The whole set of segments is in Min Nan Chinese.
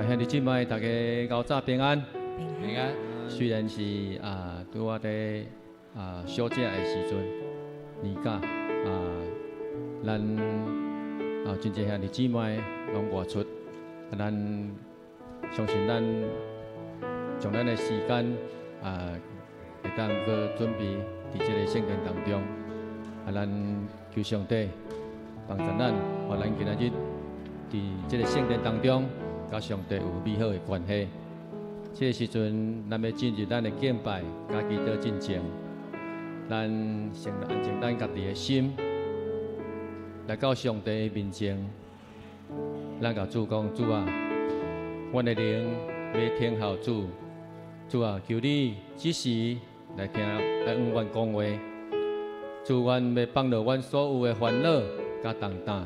兄弟姊妹，大家𠢕早平安。平安。雖然是啊，拄仔佇啊小食的時陣，年假啊，咱啊真濟兄弟姊妹攏外出，啊，咱相信咱將咱的時間啊，會當閣準備佇這个聖殿當中，啊，咱求上帝幫助咱，予咱今仔日佇這个聖殿當中，佮上帝有美好的關係。這个時陣，咱欲進入咱的敬拜佮祈禱進前，咱先安靜咱家己的心，來到上帝的面前，咱共主講：主啊，阮的靈欲聽候主，主啊，求你這時來聽來向阮講話。主，阮欲放落阮所有的煩惱佮重擔，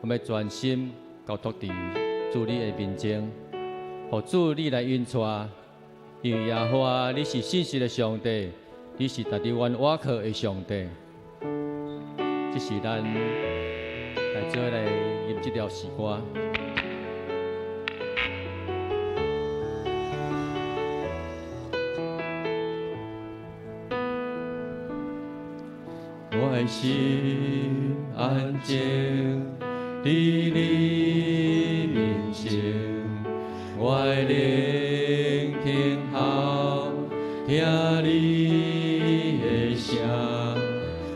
我欲全心交託佇主你的面前，予主你來引帶，因為耶和華你是信實的上帝，你是值得阮倚靠的上帝。這是咱來做來吟這條詩歌。我的心安靜佇你面前，我的靈聽候聽你的聲，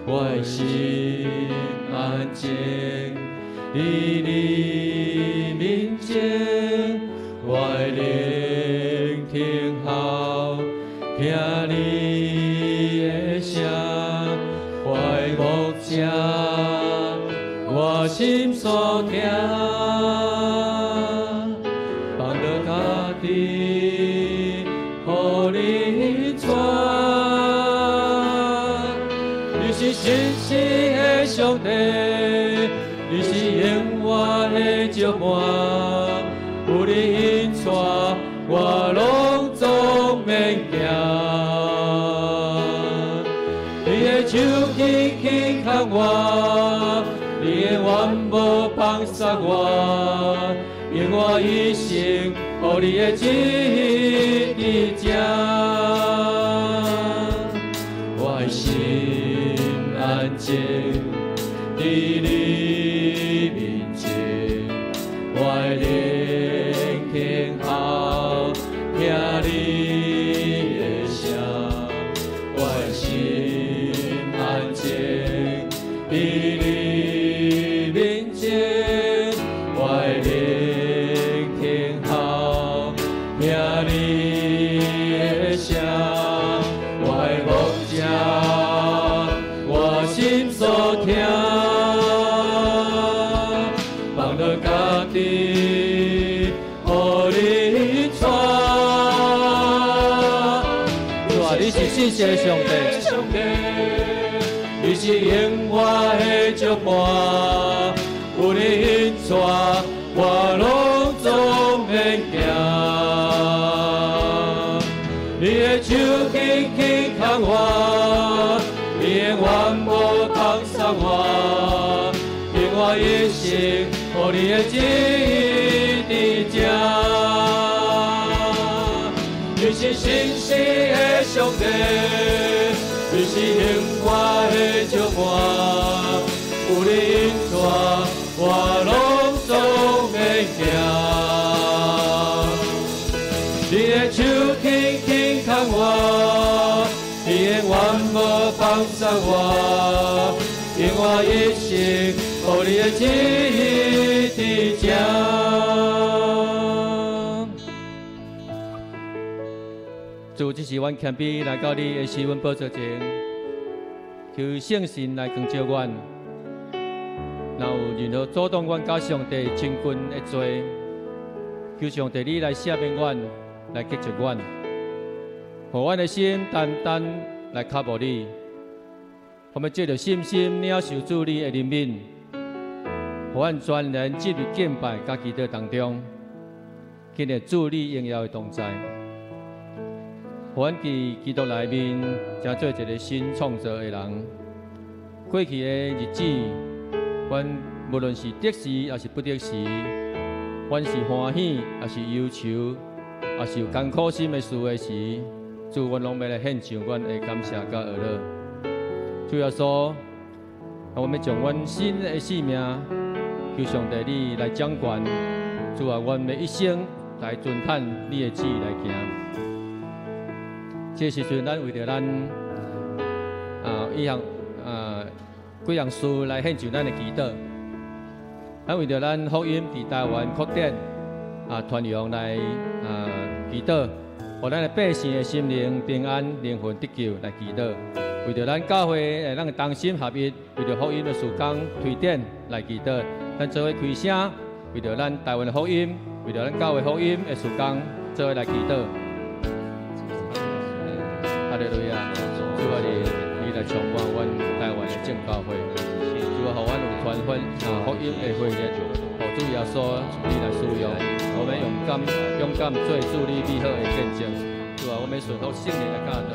我的心安靜佇你面前，我的靈聽候聽你的聲，我的牧者，我心所疼，放落家己，予你帶。你是信實的上帝，你是永遠的石磐，有你引帶，我攏總免驚。你的手輕輕牽我，你的永無放捒我，用我一生予你的旨意佇這。我的心安靜佇你面前，我的靈聽候聽你的聲，我的心安靜佇你面前，我的靈聽候聽你的聲，我的牧者，我心所疼，放落家己，予你帶。主啊，你是信實的上帝，你是永遠的石磐，有你引帶，我攏總免驚。你的手輕輕牽我，你的永無放捒我，用我一生予你的旨意佇這。你是信實的上帝，你是永遠的石磐，有你引帶，我攏總免驚。你的手輕輕牽我，你的永無放捒我，用我一生予你的旨意佇這。主，這是阮謙卑來到你的施恩寶座前，求聖神來光照阮。若有任何阻擋阮佮上帝親近的罪，求上帝你來赦免阮，來潔淨阮，予阮的心單單來靠慕你。我們藉著信心領受主你的憐憫，予阮全然進入敬拜佮祈禱當中，經歷主你榮耀的同在。予阮佇基督內面，成做一个新創造的人。過去的日子，阮無論是得時抑是不得時，阮是歡喜，抑是憂愁，抑是有艱苦心的事的時，主，阮攏欲來獻上阮的感謝佮哀樂。主耶穌，阮欲將阮新的生命，求上帝你來掌權。主啊，阮欲一生來遵趁你的旨意來行。這時陣，咱為著咱以項幾項事來獻上咱的祈禱。咱為著咱福音佇台灣擴展傳揚來祈禱，予咱的百姓的心靈平安、靈魂得救來祈禱。為著咱教會會當同心合一，為著福音的事工推展來祈禱。咱做伙開聲，為著咱台灣的福音，為著咱教會福音的事工，做伙來祈禱。哈利路亞！主啊，你來充滿阮台灣的眾教會，主啊，予阮有傳福福音的火熱，予主耶穌你來使用，我們勇敢勇敢做主你美好的見證。主啊，我們順服聖靈的教導。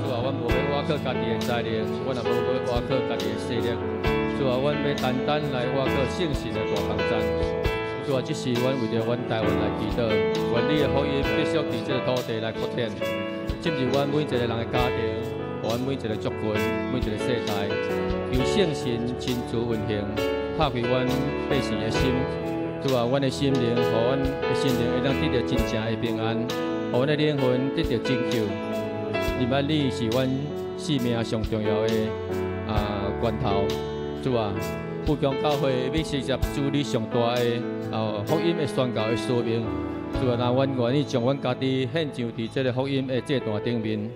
主啊，阮無欲倚靠家己的才能，阮也無欲倚靠家己的勢力。主啊，阮欲單單來倚靠聖神的大幫贊。主啊，這是阮為著阮台灣來祈禱，願你的福音必須佇這個土地來擴展，進入阮每一個人的家庭，予阮每一個族群、每一個世代，求聖神親自運行，拍開阮百姓的心。主啊，阮的心靈，予阮的心靈會當得著真正的平安，予阮的靈魂得著拯救。認捌你是阮生命上重要的源頭。主啊，富強教會欲承接主你上大的福音的宣告的使命。主啊，若阮願意將阮家己獻上佇這個福音的祭壇頂面，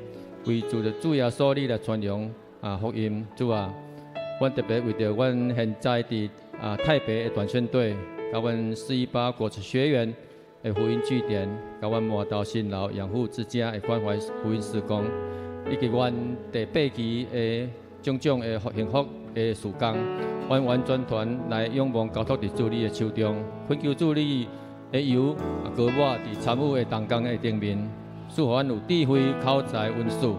為主的主耶穌你來傳揚福音。主啊，阮特別為著阮現在佇台北的短宣隊，佮阮418國際學院的福音據點，佮阮麻豆新樓養護之家的關懷福音事工，以及阮第八期的種種的幸福的事工，阮完全全來仰望交託佇主你的手中，懇求主你的油膏抹佇參與的同工的頂面，賜予阮有智慧、口才、恩賜，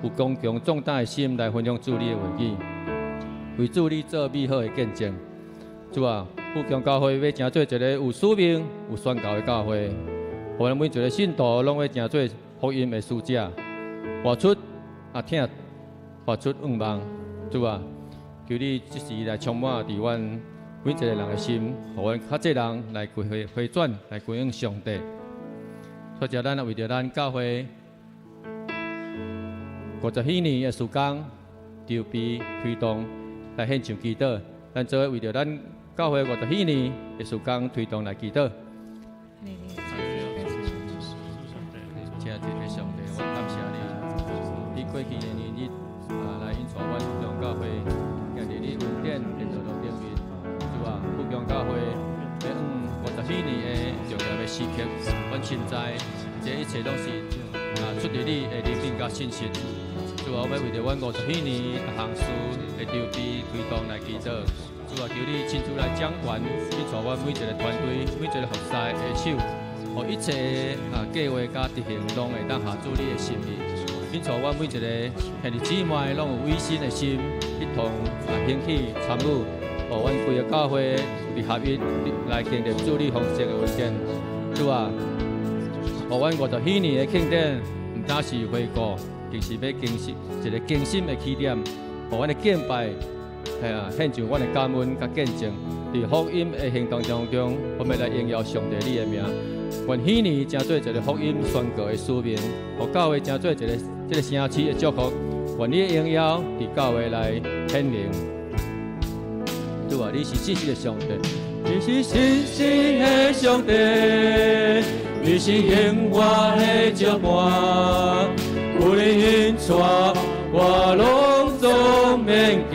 有剛強壯膽的心來分享主你的話語，為主你做美好的見證。主啊，富強教會欲成做一个有使命、有宣告的教會，予咱每一个信徒攏欲成做福音的使者，活出疼，活出向望。主啊，求你這時來充滿佇阮每一个人的心，予阮較濟人來歸回回轉，來歸向上帝。所以，咱也為著咱教會50歲的事工籌備推動來獻上祈禱。咱做伙為著咱教會50歲的事工推動來祈禱。親愛的上帝，我感謝你，你過去的年日來引帶阮富強教會，行佇你恩典的道路頂面。主啊，富強教會欲往50歲的重要的時刻，阮深知這一切攏是出自你的憐憫佮信實。主啊，我欲為著阮50歲逐項事的籌備推動來祈禱。主啊，求你親自來掌權，引帶阮每一個團隊、每一個服侍的手，予一切計劃佮執行攏會當合主你的心意。引帶阮每一個兄弟姊妹攏有委身的心，一同興起參與，予阮規个教會佇合一來建立主你豐盛的恩典。主啊，予阮50歲的慶典，毋單是回顧，更是欲更新一個更新的起點，予阮的敬拜，係啊，獻上阮的感恩佮見證，佇福音的行動當中，我們來榮耀上帝你的名。願彼年成做一个福音宣告的使命，予教會成做一个這个城市的祝福。願你的榮耀佇教會來顯明。主啊，你是信實的上帝，你是信實的上帝，你是永遠的石伴，有你引帶，我攏總免驚。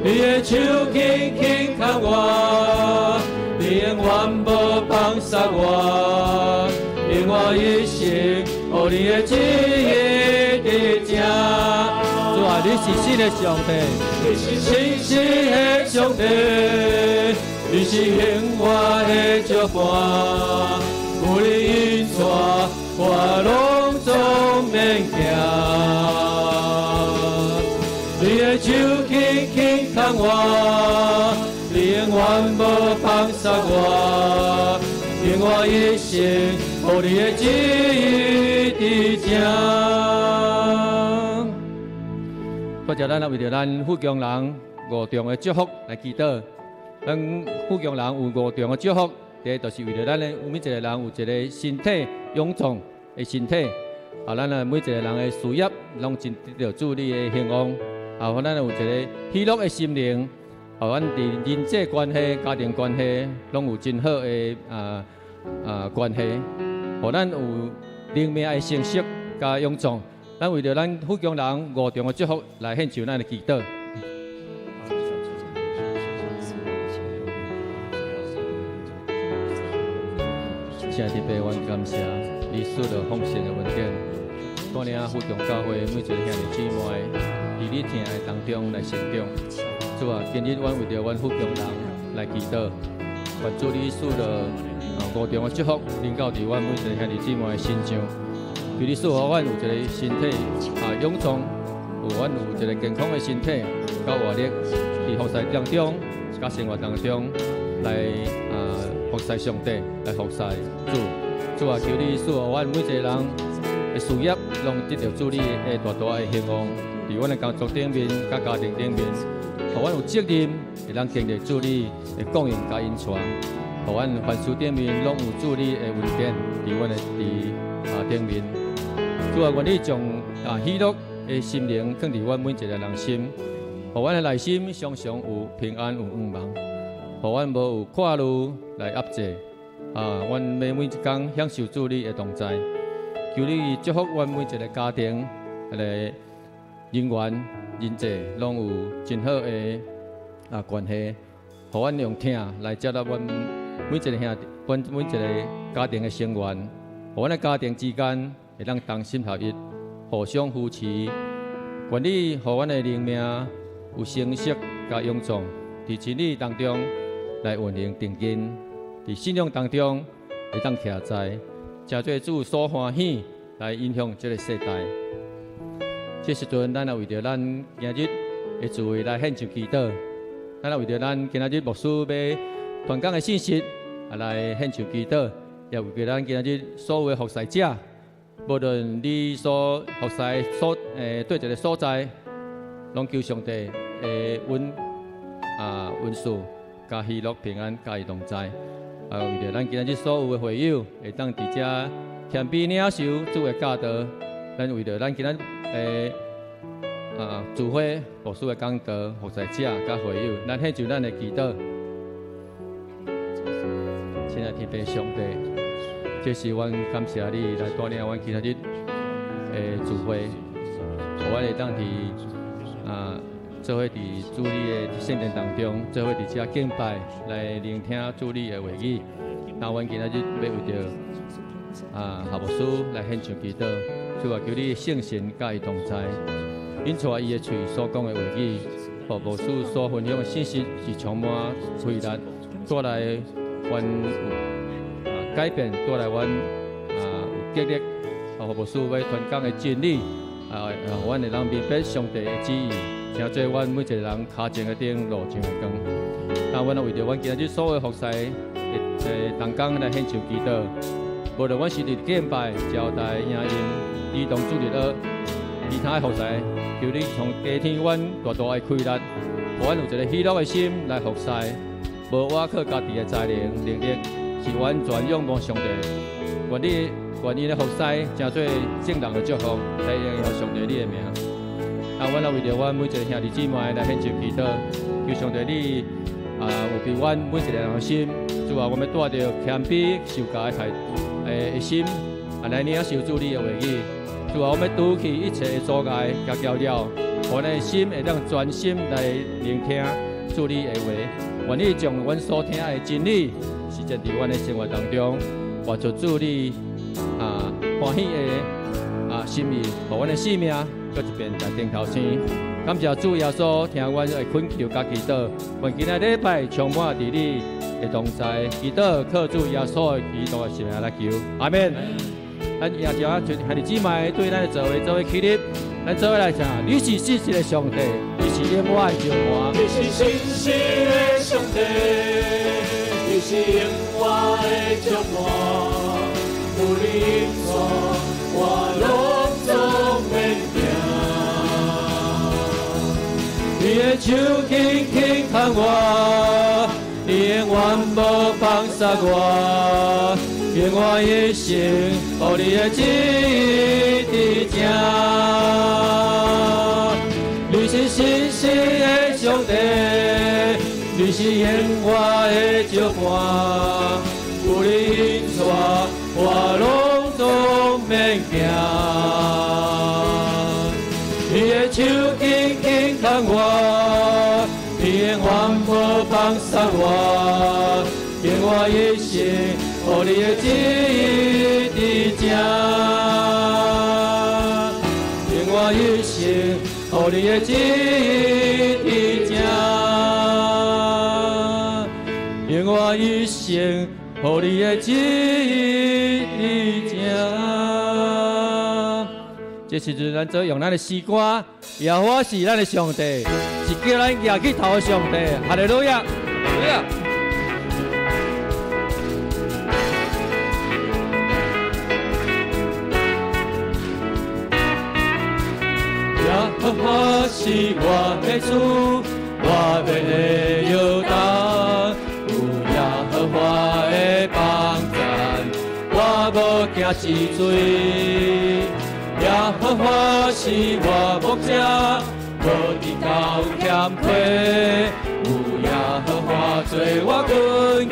你的手輕輕牽我，你永遠無放捨我，用我一生予你的旨意佇這。主啊，你是信的上帝，你是信實的上帝，你是永遠的石伴，有你引帶，我攏總免驚。你的手輕輕牽我，你永遠永遠無放捨我，用我一生予你的旨意佇正。多謝咱為著咱富強人五重的祝福來祈禱。咱富強人有五重的祝福，第一就是為著咱的每一個人有一個身體勇壯的身體，啊，咱的每一個人的事業攏真得著主你的興旺，啊，予咱有一個喜樂的心靈，予阮佇人際關係、家庭關係攏有真好的關係，予咱有靈命的成熟佮勇壯。咱為著咱富強人五重的祝福來獻上咱的祈禱。親愛的天父，阮感謝你賜予豐盛的恩典，帶領富強教會每一個兄弟姊妹佇你疼愛當中來成長。主啊，今日阮為著阮富強人來祈禱，願主你賜予五重的祝福，臨到佇阮每一個兄弟姊妹的身上。求你賜予阮有一個身體勇壯，有阮有一個健康的身體，佮活力，佇服侍當中，佮生活當中來服侍上帝，來服侍主。主啊，求你賜予阮每一個人的事業，攏得著主你的大大的興旺。佇阮的工作頂面，佮家庭頂面，予阮有責任，會當經歷主你的供應佮引帶。予阮凡事頂面攏有主你的恩典，佇阮的佇頂面。主啊，願你將喜樂的心靈放佇阮每一個人心，予阮的內心常常有平安有向望，予阮無有掛慮來壓制。阮欲每一工享受主你的同在，求你祝福阮每一個家庭，彼個人員人際攏有真好的關係，予阮用疼來接納阮每一個兄弟，阮每一個家庭的成員，予阮的家庭之間會當同心合一，互相扶持。願你予阮的靈命有成熟佮勇壯，佇真理當中來運行定根，佇信仰當中會當徛在，成做主所歡喜來影響這个世代。這時陣，咱也為著咱今日的聚會來獻上祈禱，咱也為著咱今日牧師欲傳講的信息來獻上祈禱，也為著咱今日所有的服侍者，無論你所服侍所佗一个所在，攏求上帝的恩賜、佮喜樂平安，佮伊同在。為著咱今日所有的會友會當佇遮謙卑領受主的教導，咱為著咱今日的聚會牧師的講道、服侍者佮會友，咱獻上咱的祈禱。親愛的天父上帝，這是阮感謝你來帶領阮今仔日的聚會，予阮會當佇做伙佇主你的聖殿當中，做伙佇遮敬拜，來聆聽主你的話語。那阮今仔日欲為著夏牧師來獻上祈禱，主啊，求你聖神佮伊同在，引帶伊的喙所講的話語，予牧師所分享的信息是充滿威力，帶來阮有改變，帶來阮有激勵，予牧師欲傳講的真理，予阮會當明白上帝的旨意，成做阮每一個人跤前的燈，路上的光。那阮為著阮今日所有服侍的同工來獻上祈禱，無論阮是佇敬拜、招待、影音、兒童主日學，其他的服侍，求你從加添阮大大的氣力，予阮有一個喜樂的心來服侍，無倚靠家己的才能能力，是完全仰望上帝。願你願意的服侍，成做眾人的祝福，來榮耀上帝你的名。阮也為著阮每一個兄弟姊妹來獻上祈禱，求上帝你有庇阮每一個人的心，主啊，阮欲帶著謙卑受教的態的心，來領受主你的話語。主啊，阮欲除去一切的阻礙佮攪擾，予阮的心會當專心來聆聽主你的話。願你將阮所聽的真理，實踐佇阮的生活當中，活出主你歡喜的心意，予阮的生命閣一遍來頂頭先。感謝主耶穌聽阮的懇求佮祈禱，願今仔禮拜充滿佇你的同在，祈禱靠主耶穌基督的聖名來求，阿們。咱也叫啊，兄弟姊妹對咱的座位做伙起立，咱做伙來唱。你是信實的上帝，你是永活的石磐。你是信實的上帝，你是永活的石磐，有你引帶，我攏總免驚。你的手輕輕牽我，你永遠無放捨我，用我一生予你的旨意佇正。你是信實的上帝，你是永活的石磐，有你引帶，我攏總免驚。你的手緊緊牽我，你永遠無放捨我，用我一生予你的旨意佇正，用我一生予你的旨意佇正，用我一生予你的旨意佇正。這時陣，咱做用咱的詩歌，耶和華是咱的上帝，是叫咱舉起頭的上帝。哈利路亞，路亞。耶和華是我的主，我袂搖動，有耶和華的幫贊，我無驚一水。耶和華是我牧者，無得到欠缺。有耶和華做我根基，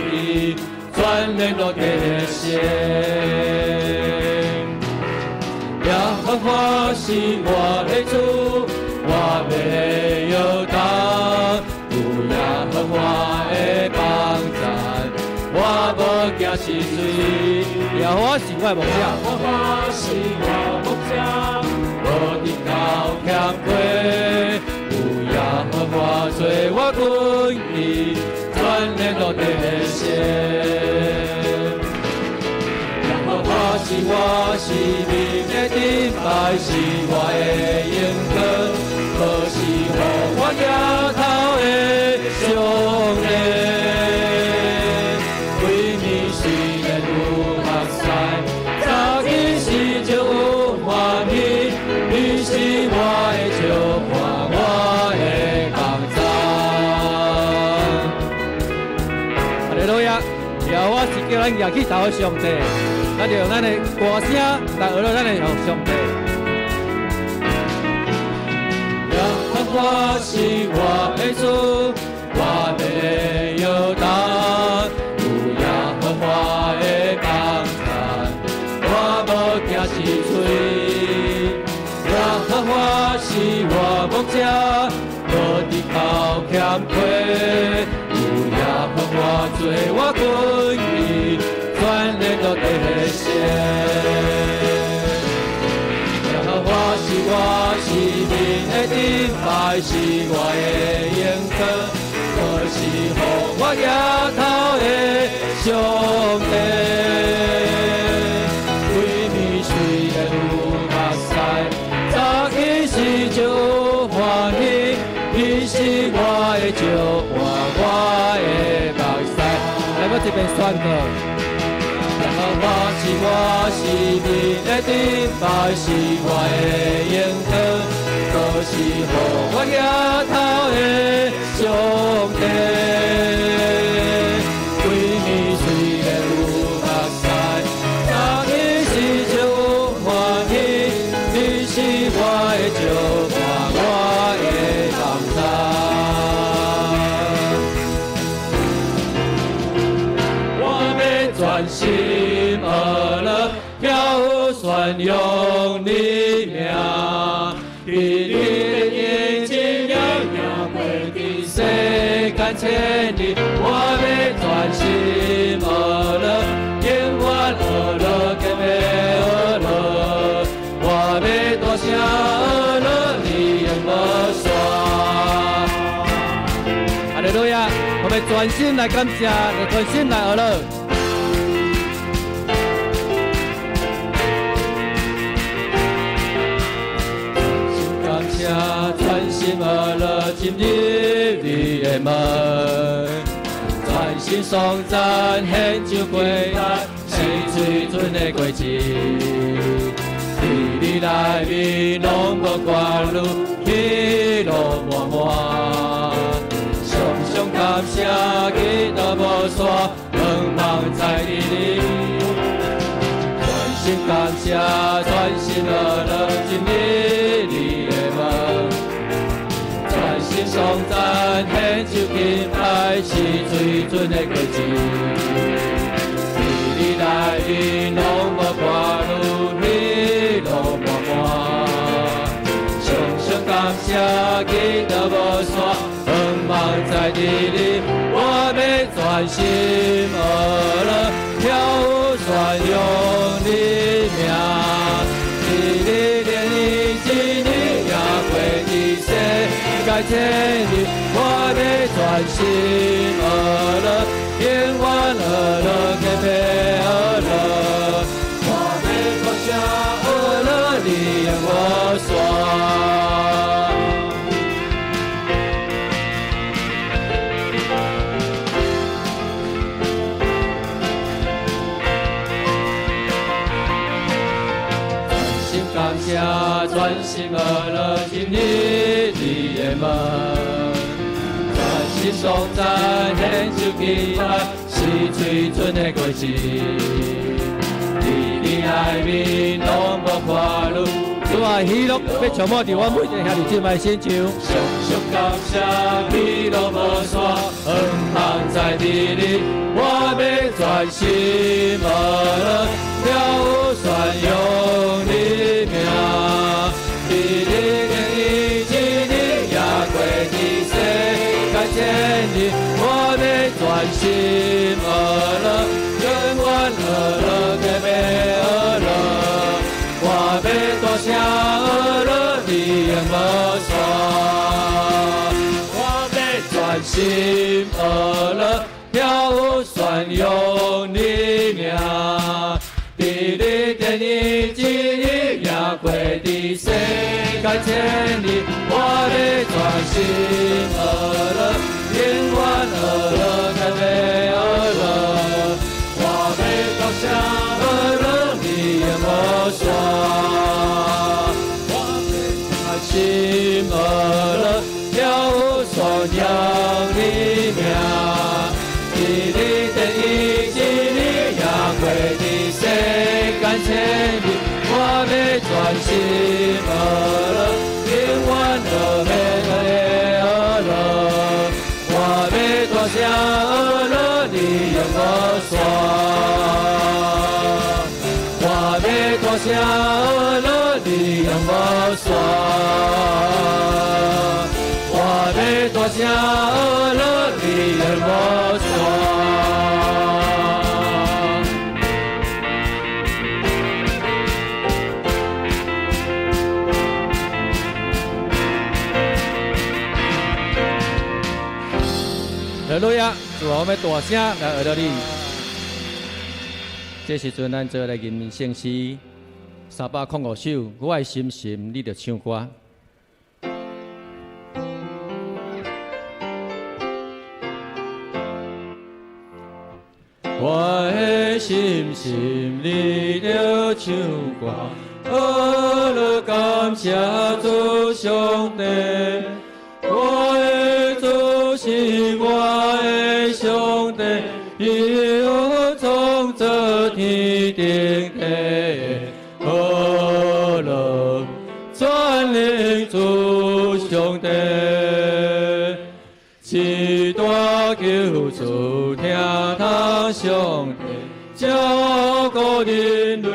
全然都得勝。耶和華是我的主，我袂搖動。有耶和華的幫贊，我無驚一水。耶和華是我的牧者，耶和華是我牧者，無得到欠缺。有耶和華做我根基，全然都得勝。耶和華是我生命的盾牌，是我的榮光，閣是予我舉頭的上帝。規暝雖然有目屎，早起時就有歡喜。你是我的石磐，我的幫贊。哈利路亞！耶和華是叫咱舉起頭的上帝，咱就用咱的歌聲來學咱的上帝。耶和華是我的主，我袂搖動。有耶和華的幫贊，我無驚一水。耶和華是我牧者，無得到欠缺。有耶和華做我根基，全然都得勝。耶和華是我生命的盾牌，是我的榮光，閣是予我舉頭的上帝。規暝雖然有目屎，早起時就有歡喜。你是我的石磐，我的目屎。來，我這邊宣告。耶和華是我生命的盾牌，是我的榮光，閣是予我舉頭的上帝。規暝雖然有目屎，早起時就有歡喜。你是我的石磐，我的幫贊。我欲專心學樂，跳舞宣揚你名。佇你的眼睛贏過佇世間千里，我欲專心學樂，永遠學樂，更欲學樂。我欲大聲學樂，你永無煞。哈利路亞！我們專心來感謝，專心來學樂。心呵樂進入你的門，全心頌讚獻上歌讚，是水準的果子。佇你內面攏無掛慮，喜樂滿滿。常常感謝，祈禱無煞，願望在你裡。全心感謝，全心呵樂進入你的門，全心頌讚獻上敬拜，是水準的果子。佇你內面攏無掛慮，喜樂滿滿。常常感謝，祈禱無煞，願望在你裡，我欲全心呵樂，跳舞宣揚你名。佇你連一年也過佇世界千里，我欲全心呵樂，永遠呵樂，敬拜呵樂。我欲大聲呵樂，你永無煞。全心感謝，全心呵樂進入你的門，全心頌讚獻上敬拜，是水準的果子。佇你內面攏無掛慮，主啊，喜樂欲充滿佇阮每一個兄弟姊妹身上。常常感謝，喜樂無煞，願望在你裡，我欲全心呵樂，跳舞宣揚你名。佇你連一年也過佇世界千里，我欲全心呵樂，永遠呵樂，敬拜呵樂。我欲大聲呵樂，你永無煞。我欲全心呵樂，跳舞宣揚你名。佇你殿一年也過佇世界千里，我欲全心呵樂，永遠呵樂，敬拜呵樂。我欲大聲呵樂，你永無煞。我欲全心呵樂，跳舞宣揚你名。佇你殿一年也過佇世間千里，我欲全心呵樂，永遠呵樂，呵樂。我欲大聲呵樂，你永無煞。我欲大聲呵樂，你永無煞。我欲大聲呵樂，你永無煞。哈利路亞！主啊，我欲大聲來學著你。這時陣，咱做來吟聖詩305首，我的心神，你著唱歌。我的心神，你著唱歌，呵樂感謝主上帝。我的主是我的上帝，伊有創造天頂地，呵樂全能主上帝，是大救主，聽他上帝照顧人類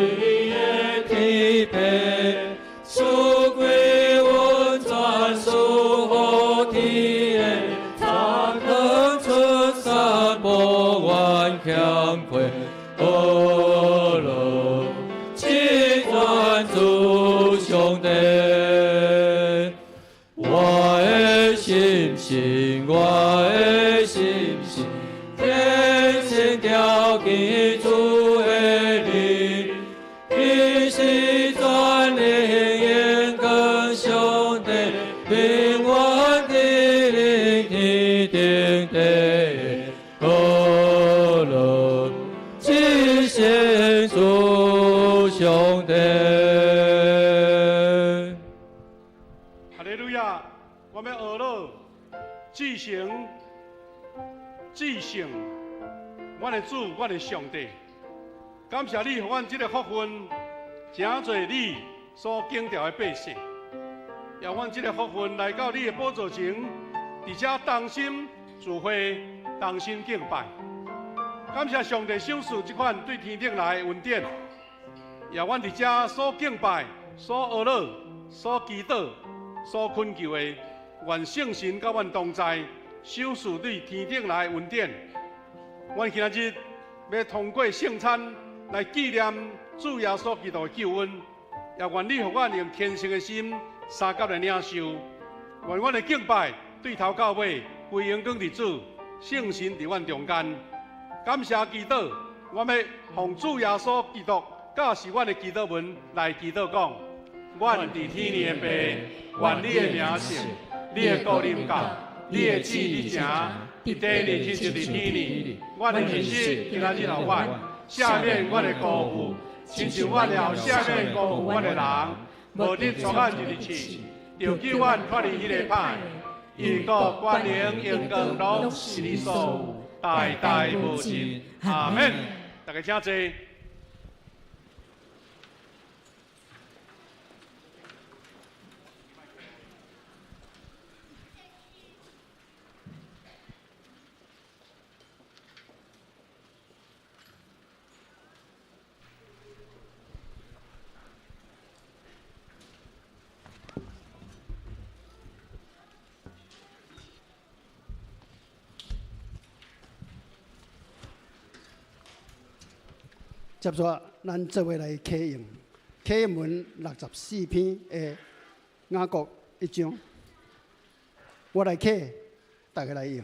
的天父，賜歸溫泉，賜予天的，插根出山，無怨欠虧，呵樂至尊主上帝，我的心神，我的心神，天生條件主的靈，帝呵乐，至圣主上帝。哈利路亚！我欲学乐，至圣至圣，阮的主，阮的上帝，感谢你，予阮这个福分，成做你所拣召的百姓，让阮这个福分来到你的宝座前，伫遮同心聚会，同心敬拜。感谢上帝赏赐这款对天顶来的恩典，让阮伫遮所敬拜、所学乐、所祈祷、所恳求的，愿圣神佮阮同在，赏赐对天顶来的恩典。阮今仔日欲通过圣餐来纪念主耶稣基督的救恩，也愿你予阮用虔诚的心相佮来领受。愿阮的敬拜对头到尾归荣光伫主，圣神伫阮中间。感谢祈祷，我欲奉主耶稣基督教示阮的祈祷文来祈祷讲：阮伫天里的父，愿你的名圣，你的国临到，你的旨意成，伫地里亲像伫天里。阮的饮食今仔日予阮，赦免阮的辜负，亲像阮也赦免辜负阮的人，无得带阮入去试，著救阮脱离彼个歹。因国权能荣光拢是你所有，代代无尽。阿们。大家请坐。接续，咱做伙来启用启用文64篇的雅各一章，我来启，大家来用。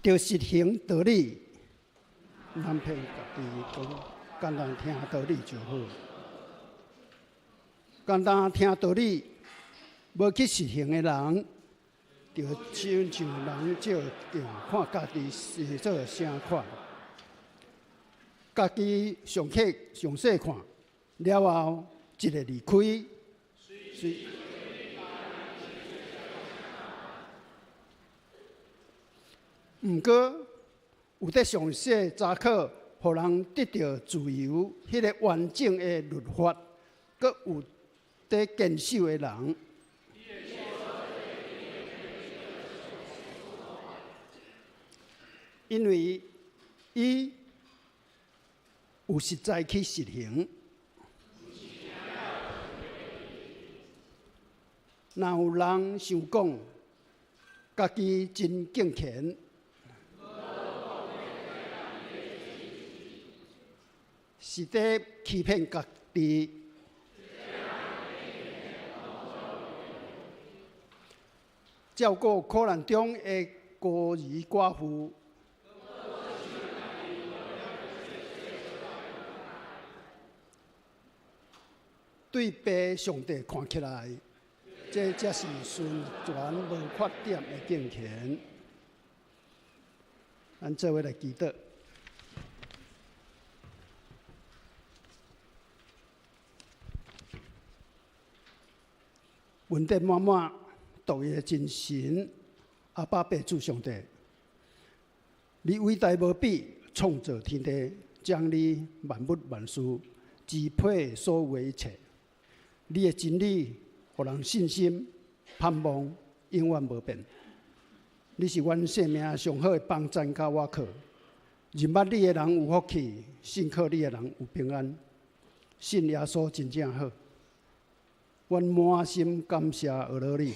著实行道理，咱骗家己讲，简单听道理就好。简单听道理，无去实行的人，就亲像人照镜看家己是做啥款，家己上客上细看了后，一个离开。毋过有伫上细查考，予人得著自由，彼个完整的律法，阁有伫坚守的人。因为伊有实在去实行，若有人想讲家己真敬虔，是伫欺骗家己。照顾苦难中的孤儿寡妇。对父上帝看起来，这才是纯全无缺点的敬虔。咱做伙来祈祷。恩典满满，独一的真神，阿爸父主上帝，你伟大无比，创造天地，将你万物万事支配所有一切。你的真理，予人信心、盼望永远无变。你是阮生命上好的帮赞佮倚靠。认捌你的人有福气，信靠你的人有平安。信耶稣真正好，阮满心感谢阿罗你。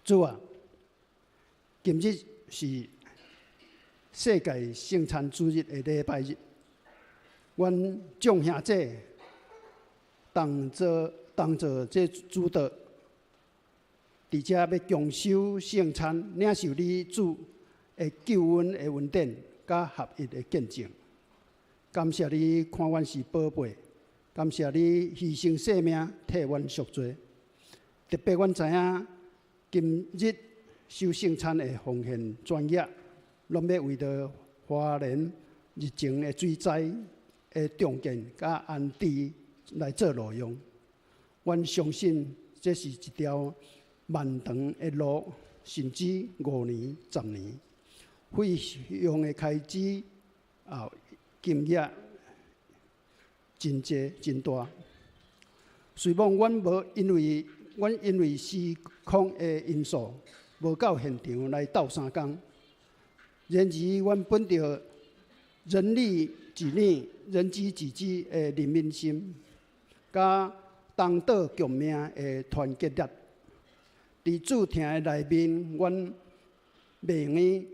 主啊，今日是世界圣餐主日的礼拜日，阮众兄弟同做这主导，伫遮欲共守圣餐，领受你主的救恩的恩典，佮合一的见证。感谢你看阮是宝贝，感谢你牺牲性命替阮赎罪。特別阮知影，今日守聖餐的奉獻專業，攏欲為著花蓮日前的水災的重建佮安置來做路用。阮相信這是一條漫長的路，甚至5年、10年，費用的開支啊金額真濟真大。雖罔阮無因為阮因為時空的因素，無到現場來鬥相共。然而，阮本著人力己力、人飢己飢的憐憫心，佮同島共命的團結力，佇主疼的內面，阮袂用得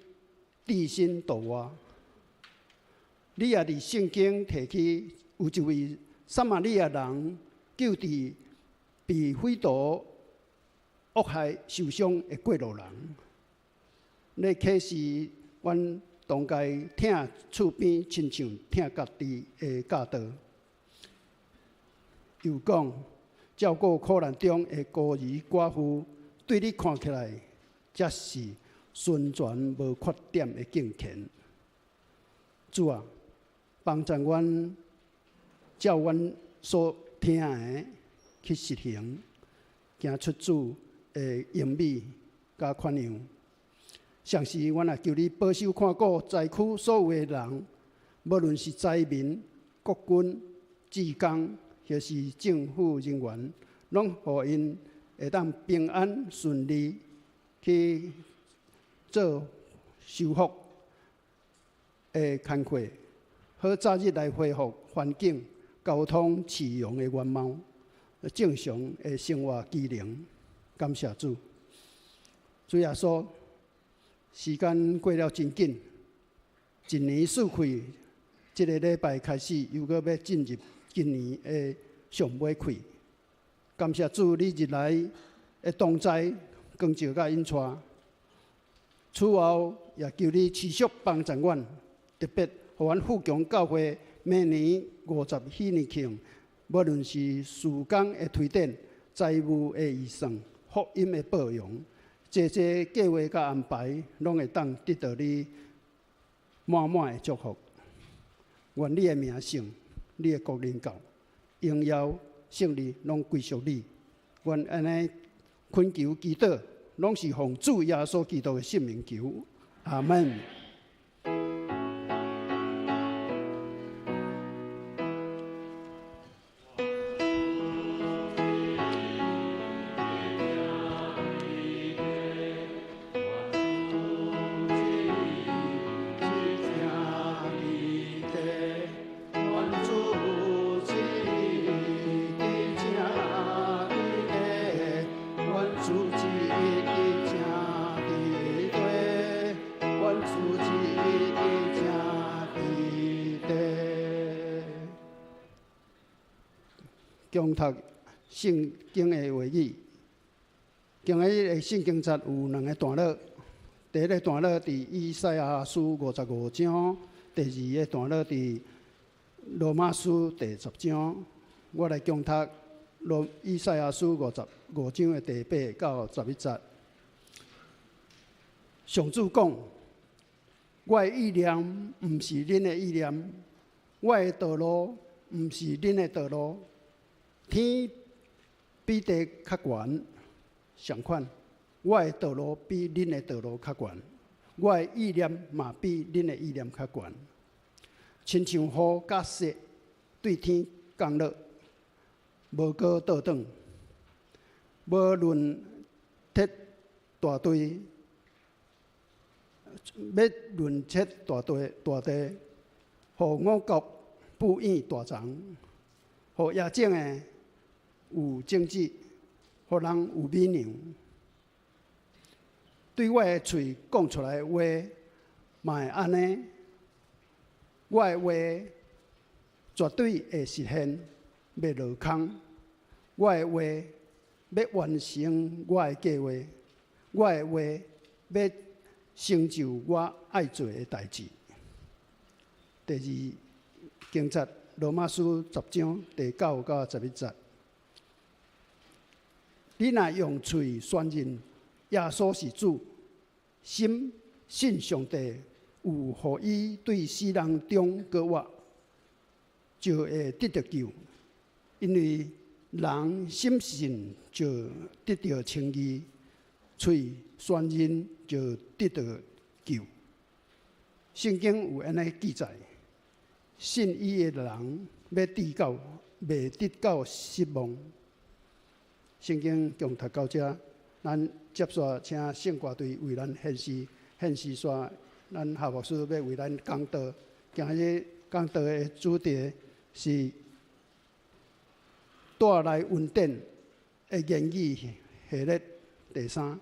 置身度外。你也佇聖經提起，有一位撒瑪利亞人救治被匪徒惡害受傷的過路人。咧啟示阮當該疼厝邊親像疼家己的教導。又講照顧苦難中的孤兒寡婦，對你看起來，才是純全無缺點的敬虔。主啊，幫助阮照阮所聽的去實行，行出主的榮美佮寬容。同時，阮也求你保守看顧災區所有的人，無論是災民、國軍、志工，抑是政府人員，攏予𪜶會當平安順利去做修復的工課，好早日來恢復環境、交通、市容的原貌，正常的生活機能。感謝主，主耶穌，時間過了真緊，一年四季，這个禮拜開始又閣欲進入今年的上尾季。感謝主，你日來的同在，光照佮引帶。此後，也求你持續幫助阮，特別予阮富強教會明年50禧年慶，無論是事工的推展、財務的預算、福音的報揚，這這計劃佮安排，攏會當得到你滿滿的祝福。願你的名聖、你的國臨到，榮耀勝利攏歸屬你。阮按呢懇求祈禱，攏是奉主耶穌基督的聖名求。阿門。恭讀聖經的話語，今日的聖經節有兩个段落。第一个段落佇以賽亞書55章，第二个段落佇羅馬書第十章。我來恭讀羅以賽亞書55章的第8到11節。上主講：我的意念毋是恁的意念，我的道路毋是恁的道路。天比地較懸，相款，我的道路比恁的道路較懸，我的意念嘛比恁的意念較懸。親像雨佮雪對天降落，無閣倒轉，無論徹大地，欲潤徹大地大地，予五穀哺養大欉，予野種的有種子，予人有米糧。對我的喙講出來的話，嘛會按呢。我的話絕對會實現，袂落空。我的話欲完成我的計劃，我的話欲成就我愛做的代誌。第二經節，羅馬書10章第9到11節。你若用喙宣認耶穌是主，心信上帝有予伊對死人中閣活，就會得著救。因為人心信就得著稱義，喙宣認就得著救。聖經有按呢記載：信伊的人欲得到，袂得到失望。聖經共讀到這，咱接續請聖歌隊為咱獻詩，獻詩煞咱夏牧師欲為咱講道。今日講道的主題是帶來恩典的言語系列第三。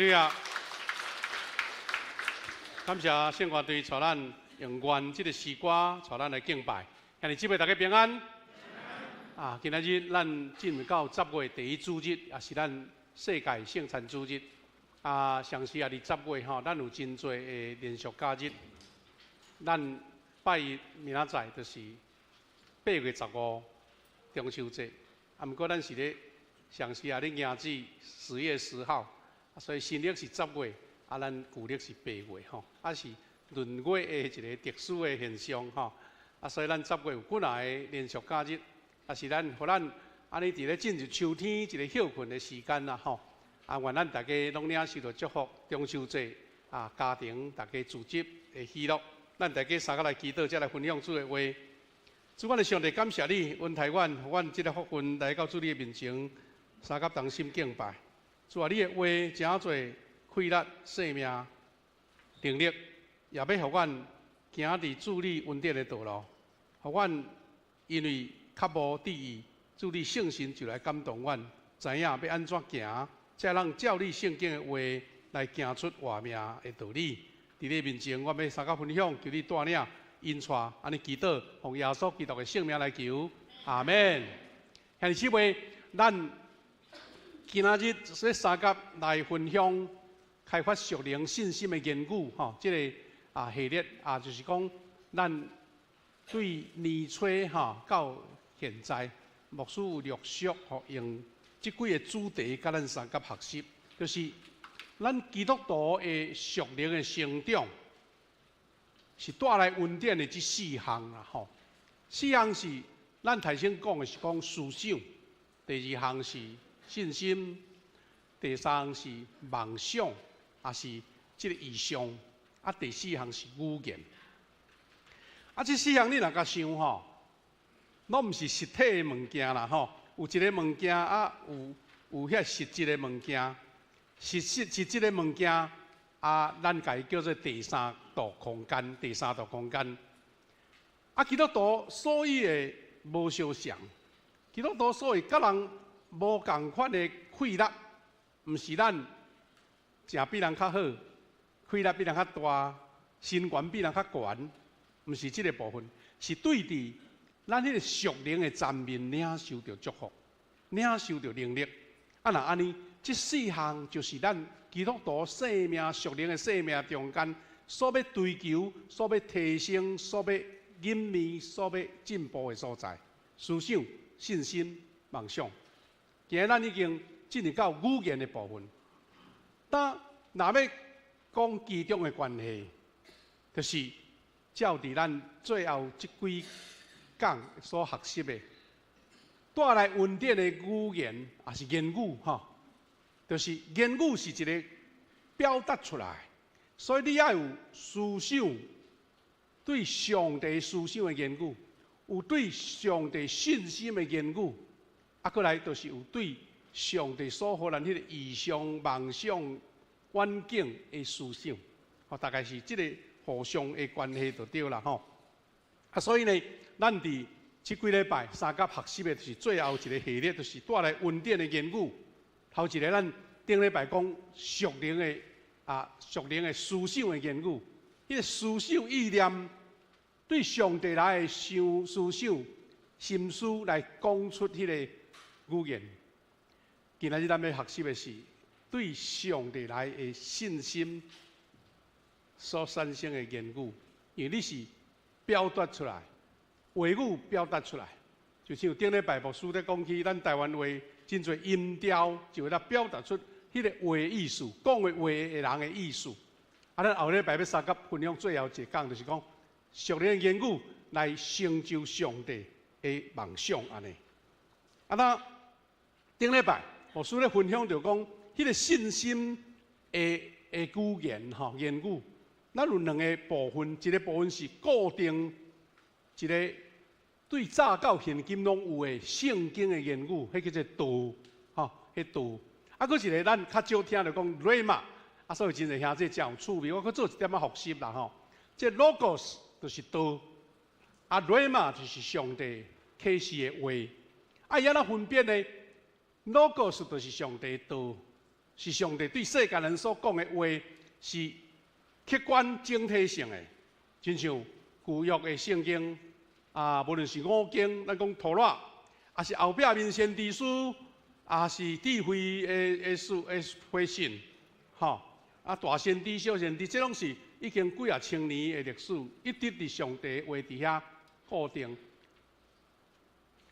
路亞！感謝聖樂隊帶咱用願這个詩歌帶咱來敬拜。兄弟姊妹大家平安。啊，今仔日咱進入到十月第一主日，也是咱世界聖餐主日。啊，上時也佇十月吼，咱有真濟的連續假日。咱拜一明仔載就是8月15中秋節。啊，毋過咱是咧上時也咧迎子10月10號。所以新曆是十月，啊，咱舊曆是八月吼，啊是閏月的一个特殊的現象吼，啊，所以咱十月有幾若个連續假日，啊是咱予咱按呢佇咧進入秋天一个歇睏的時間啦吼，啊，願咱大家攏領受著祝福，中秋節啊，家庭大家聚集的喜樂，咱大家三個來祈禱，才來分享主的話。主，阮的上帝，感謝你恩待阮，予阮這个福分來到主你的面前，相佮同心敬拜。主啊，你的話誠濟氣力、生命、能力，也欲予阮行佇主你恩典的道路，予阮因為較無注意，主你聖神就來感動阮，知影欲按怎行，才通照你聖經的話來行出活命的道理。佇你面前，我欲相佮分享，求你帶領引帶，按呢祈禱，奉耶穌基督的聖名來求，阿門。兄弟姊妹，咱今仔日說相佮來分享開發屬靈信心的言語，吼，這个啊系列啊，就是講咱對年初吼到現在，牧師有陸續吼用這幾个主題佮咱相佮學習，就是咱基督徒的屬靈的成長是帶來恩典的這四項啦，吼。四項是咱頭先講的是講思想，第二項是信心，第三項是夢想，也是這个異象，啊，第四項是語言。啊，這四項你若共想吼，攏毋是實體的物件啦吼，有一个物件啊，有遐實質的物件，實質的物件啊，咱共伊叫做第三度空間，第三度空間。啊，基督徒所以會無相像，基督徒所以佮人無仝款的氣力，毋是咱食比人較好，氣力比人較大，身懸比人較懸，毋是這个部分，是對佇咱彼个屬靈的層面領受著祝福，領受著能力。啊，若按呢，這四項就是咱基督徒生命屬靈的生命中間所欲追求、所欲提升、所欲隱秘、所欲進步的所在。思想、信心、夢想。今日咱已經進入到語言的部分。但若欲講其中的關係，就是照佇咱最後這幾講所學習的，帶來恩典的語言，也是言語，吼，就是言語是一个表達出來，所以你愛有思想，對上帝思想的言語，有對上帝信心的言語。啊，閣來就是有對上帝所予咱彼个異象、夢想、遠景的思想，吼，大概是這个互相的關係就對啦，吼。啊，所以呢，咱佇這幾禮拜相佮學習的，就是最後一个系列，就是帶來恩典的言語。頭一个咱頂禮拜講屬靈的啊，屬靈的思想的言語，彼个思想意念對上帝來的想思想、心思來講出彼个語言。今仔日咱欲學習的是對上帝來的信心所產生的言語，因為你是表達出來，話語表達出來，就像頂禮拜牧師咧講起咱台灣話真濟音調，就會來表達出彼个話意思，講的話的人的意思。啊，咱後禮拜欲相佮分享最後一講，就是講屬靈的言語來成就上帝的夢想按呢。啊，那頂禮拜牧師咧分享著講，彼个信心的語言吼，言語，咱有兩个部分，一个部分是固定一个對早到現今攏有的聖經的言語，彼叫做道，吼，彼道。啊，閣一个咱較少聽著講 rhema，啊，所以真濟兄弟真有趣味，我閣做一點仔複習啦吼。這 logos 就是道，啊，rhema 就是上帝啟示的話。啊，伊按怎分辨呢？Logos 就是上帝道，是上帝對世間人所講的話，是客觀整體性的，親像舊約的聖經啊，無論是五經，咱講托拉，抑是後壁面先知書，抑是智慧的書的回信，吼，啊大先知、小先知，這攏是已經幾仔千年的歷史，一直佇上帝話佇遐固定。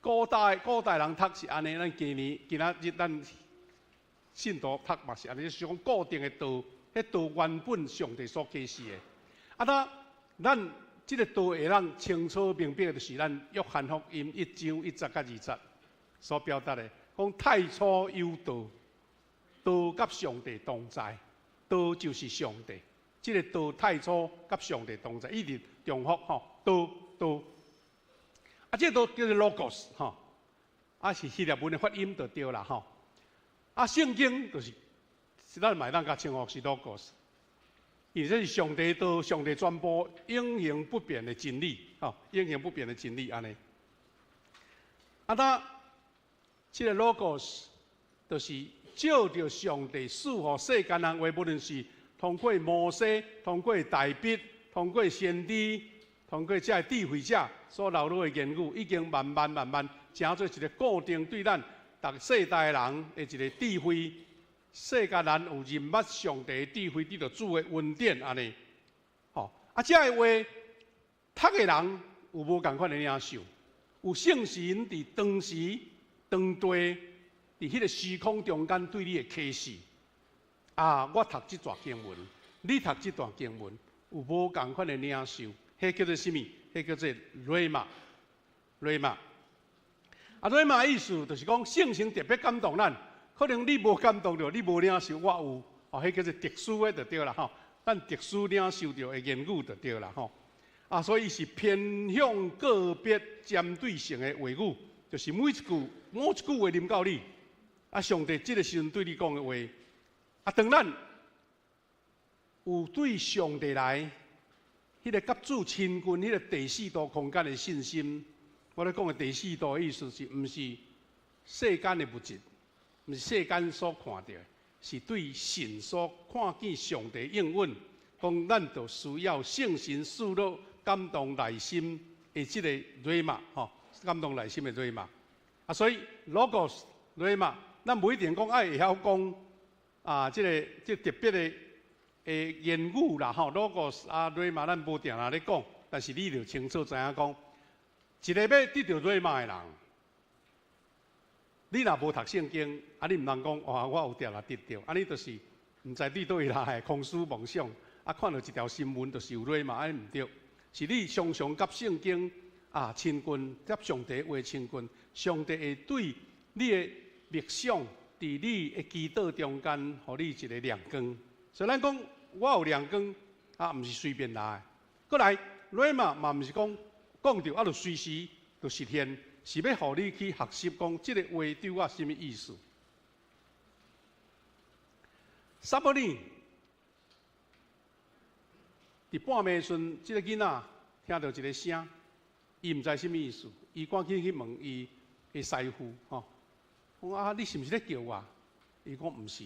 古代人讀是按呢，咱今年今仔日咱信徒讀嘛是按呢，就是講固定的道，彼道原本上帝所啟示的。啊，那咱這个道會當清楚明白，就是咱約翰福音1章1節到2節所表達的，講太初有道，道佮上帝同在，道就是上帝。這个道太初佮上帝同在，一直重複吼，道道。啊，這个道叫做 logos 吼，啊是希臘文的發音就對啦吼。啊，聖經就是，咱嘛會當共稱呼是 logos，因為這是上帝道、上帝全部永恆不變的真理，吼，永恆不變的真理按呢。啊，那這个 logos 就是照著上帝賜予世間人話，無論是通過摩西、通過大衛、通過先知、通過這个智慧者所流露的言語，已經慢慢慢慢成做一个固定對咱逐世代人的一个智慧。世間人有認捌上帝的智慧，得著主的恩典按呢。吼，啊，這个話讀的人有無仝款的領受？有聖神佇當時當地佇彼个時空中間對你的啟示。啊，我讀這段經文，你讀這段經文，有無仝款的領受？彼叫做啥物？彼叫做 rhema，rhema。啊，rhema 意思就是講聖神特別感動咱，可能你無感動著，你無領受，我有，哦，彼叫做特殊的就對啦吼。咱特殊領受著的言語就對啦吼。啊，所以是偏向個別針對性的話語，就是每一句某一句話臨到你，啊，上帝這个時陣對你講的話，啊，當咱有對上帝來，彼个佮主親近，彼个第四度空間的信心，我咧講的第四度的意思是毋是世間的物質，毋是世間所看著的，是對神所看見上帝應允，講咱就需要聖神賜落感動內心的這个 rhema 吼，感動內心的 rhema。啊，所以 logos rhema，咱無一定講愛會曉講啊，這个這特別的言語啦吼，logos 啊 rhema，咱無定定咧講，但是你就清楚知影講，一个欲得著 rhema 的人，你若無讀聖經，啊，你毋通講哇，我有定定得著，啊，你就是毋知佇佗位來的空思夢想，啊，看著一條新聞就是有 rhema，按呢毋對，是你常常佮聖經啊親近，佮上帝話親近，上帝會對你的默想，佇你的祈禱中間，予你一个亮光。所以咱講，我有亮光，啊，毋是隨便來的。閣來，rhema 嘛，毋是講講著啊，就隨時就實現，是欲予你去學習講這个話對我啥物意思。撒母耳佇半暝時陣，這个囡仔聽著一个聲，伊毋知啥物意思，伊趕緊去問伊的師傅，吼，講啊，你是毋是咧叫我？伊講毋是。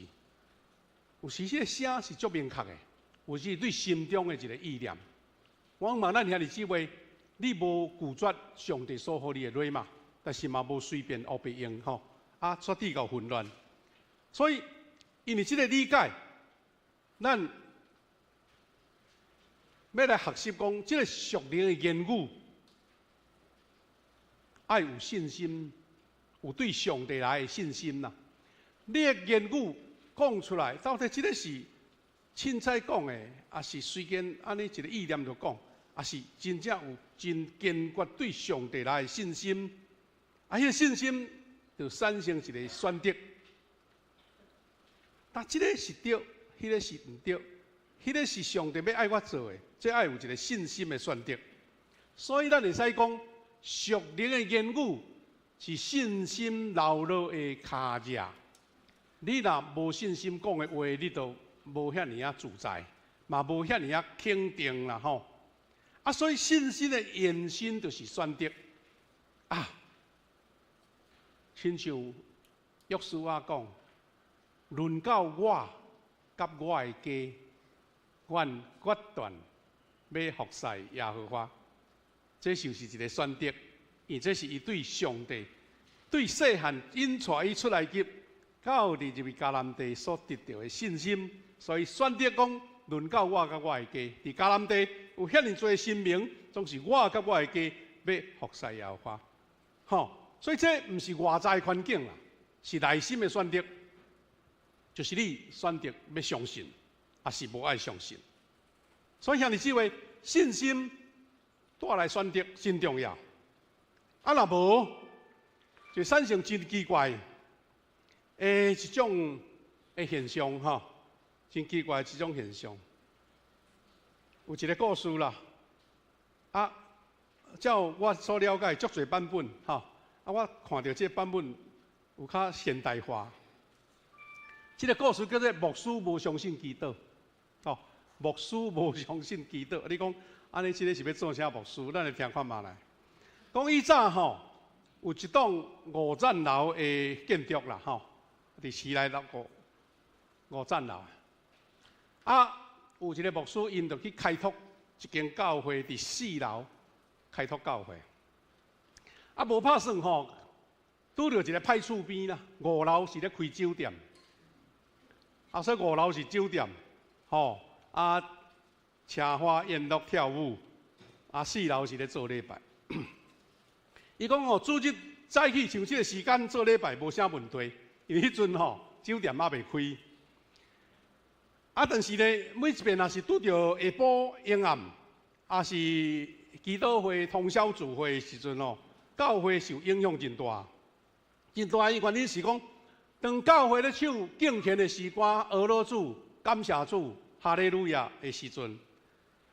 有時這个聲是足明確的，有時對心中的一个意念。我問咱兄弟姊妹，你無拒絕上帝所予你的 rhema，但是嘛無隨便烏白用吼，啊，煞致到混亂。所以，因為這个理解，咱欲來學習講，這个屬靈的言語，愛有信心，有對上帝來的信心啦。你的言語講出來，到底這个是凊彩講的，抑是隨便按呢一个意念就講，抑是真正有真堅決對上帝來的信心？啊，彼个信心就產生一个選擇。但這个是對，彼个是毋對，彼个是上帝欲愛我做的，這愛有一个信心的選擇。所以咱會使講，屬靈的言語是信心流露的跤跡。你若無信心講的話，你就無遐爾仔自在，嘛無遐爾仔肯定啦吼。啊，所以信心的延伸就是選擇啊。親像約書亞講，轮到我佮我的家，阮决断欲服侍耶和华。这就是一个选择，因为这是伊对上帝、对细汉引带伊出埃及到伫入去迦南地所得著的信心，所以选择讲，轮到我佮我的家，伫迦南地有遐爾濟神明，總是我佮我的家欲服侍耶和華。吼，所以這毋是外在環境啦，是內心的選擇，就是你選擇欲相信，抑是無愛相信。所以兄弟姊妹，信心帶來選擇真重要。啊，若無就產生真奇怪的一種的現象吼，真奇怪的一種現象。有一個故事啦，啊，照我所了解，足濟版本吼，啊，我看著這個版本有較現代化。這個故事叫做牧師無相信祈禱，吼，牧師無相信祈禱。你講按呢，這个是欲做啥牧師？咱來聽看覓來。講以早吼，有一棟五層樓的建築啦，吼，佇市內六個五層樓。啊，有一個牧師，𪜶就去開拓一間教會，佇四樓開拓教會。啊，無拍算吼，拄著一个歹厝邊啦，五樓是咧開酒店。啊，所以五樓是酒店，吼，啊，奢華宴樂跳舞，啊，四樓是咧做禮拜。伊講哦，主日早起像這个時間做禮拜無啥問題，因為彼陣吼酒店猶未開。啊，但是咧，每一遍若是拄著下晡昏暗，抑是祈禱會通宵聚會的時陣吼，教會受影響真大，真大。伊原因是講，當教會咧唱敬虔的詩歌，呵咾主、感謝主、哈利路亞的時陣，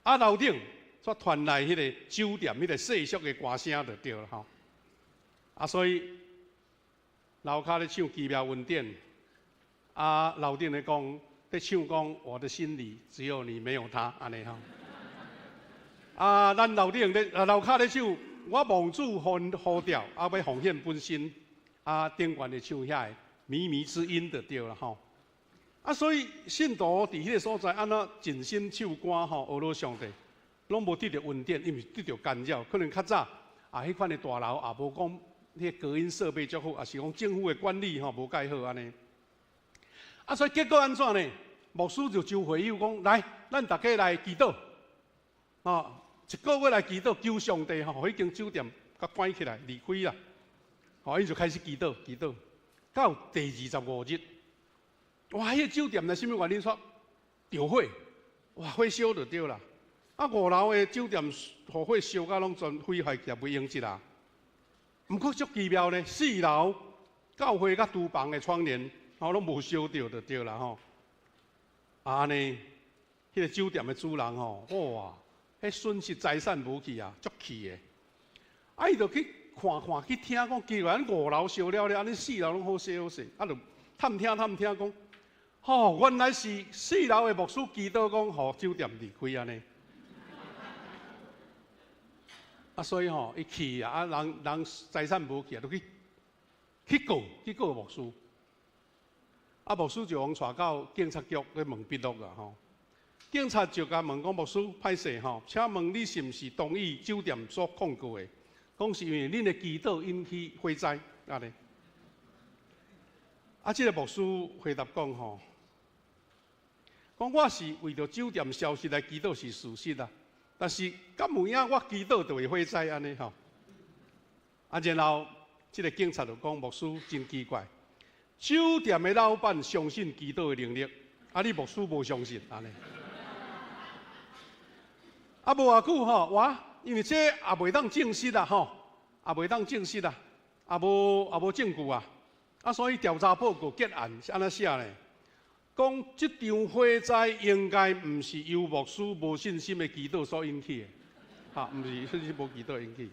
啊，樓頂煞傳來彼个酒店彼个世俗的歌聲就對了吼。啊，所以樓跤咧唱奇妙恩典，啊，樓頂咧講，咧唱講我的心裡只有你沒有他，按呢吼。啊，咱樓頂咧，啊，樓跤咧唱，我望主呼呼召，啊，欲奉獻本身，啊，頂懸咧唱遐个靡靡之音就對了吼。啊，所以信徒佇彼个所在按怎盡心唱歌吼，呵咾上帝，攏無得著恩典，因為得著干擾。可能較早啊，彼款的大樓也無講彼个隔音設備足好，抑是講政府的管理吼無蓋好按呢。啊，所以結果按怎呢？牧師就招會友講，來，咱逐家來祈禱，哦，一個月來祈禱，求上帝吼，彼間酒店共關起來，離開啦。吼，𪜶就開始祈禱，祈禱，到第25日，哇！彼个酒店呢，啥物原因煞著火？哇，火燒就對啦。啊，五樓的酒店予火燒甲攏全毀壞去，袂用得啦。毋過足奇妙呢，四樓教會佮廚房的窗簾，吼攏無燒著就對啦吼。啊按呢，彼个酒店的主人吼，哇，彼損失財產無去啊，足氣的。啊，伊就去看看去聽講，奇怪，五樓燒了了，按呢四樓攏好勢好勢，啊，就探聽探聽講，吼，原來是四樓的牧師祈禱講，予酒店離開按呢。啊，所以吼，伊氣啊，啊，人人財產無去啊，就去去告去告牧師。啊，牧師就予𪜶帶到警察局去問筆錄啊，吼。警察就共問講，牧師歹勢吼，請問你是毋是同意酒店所控告的？講是因為恁的祈禱引起火災，按呢。啊，這个牧師回答講吼，講我是為著酒店消失來祈禱是事實啊，但是敢有影我祈禱就會火災按呢吼？啊，然後這个警察就講，牧師真奇怪，酒店的老闆相信祈禱的能力，啊，你牧師無相信按呢？啊，無偌久吼，哇，因為這也袂當證實啊，吼，也袂當證實啊，也無也無證據啊，啊，所以調查報告結案是按怎寫呢？講這場火災應該毋是由牧師無信心的祈禱所引起的，哈，毋是信心無祈禱引起。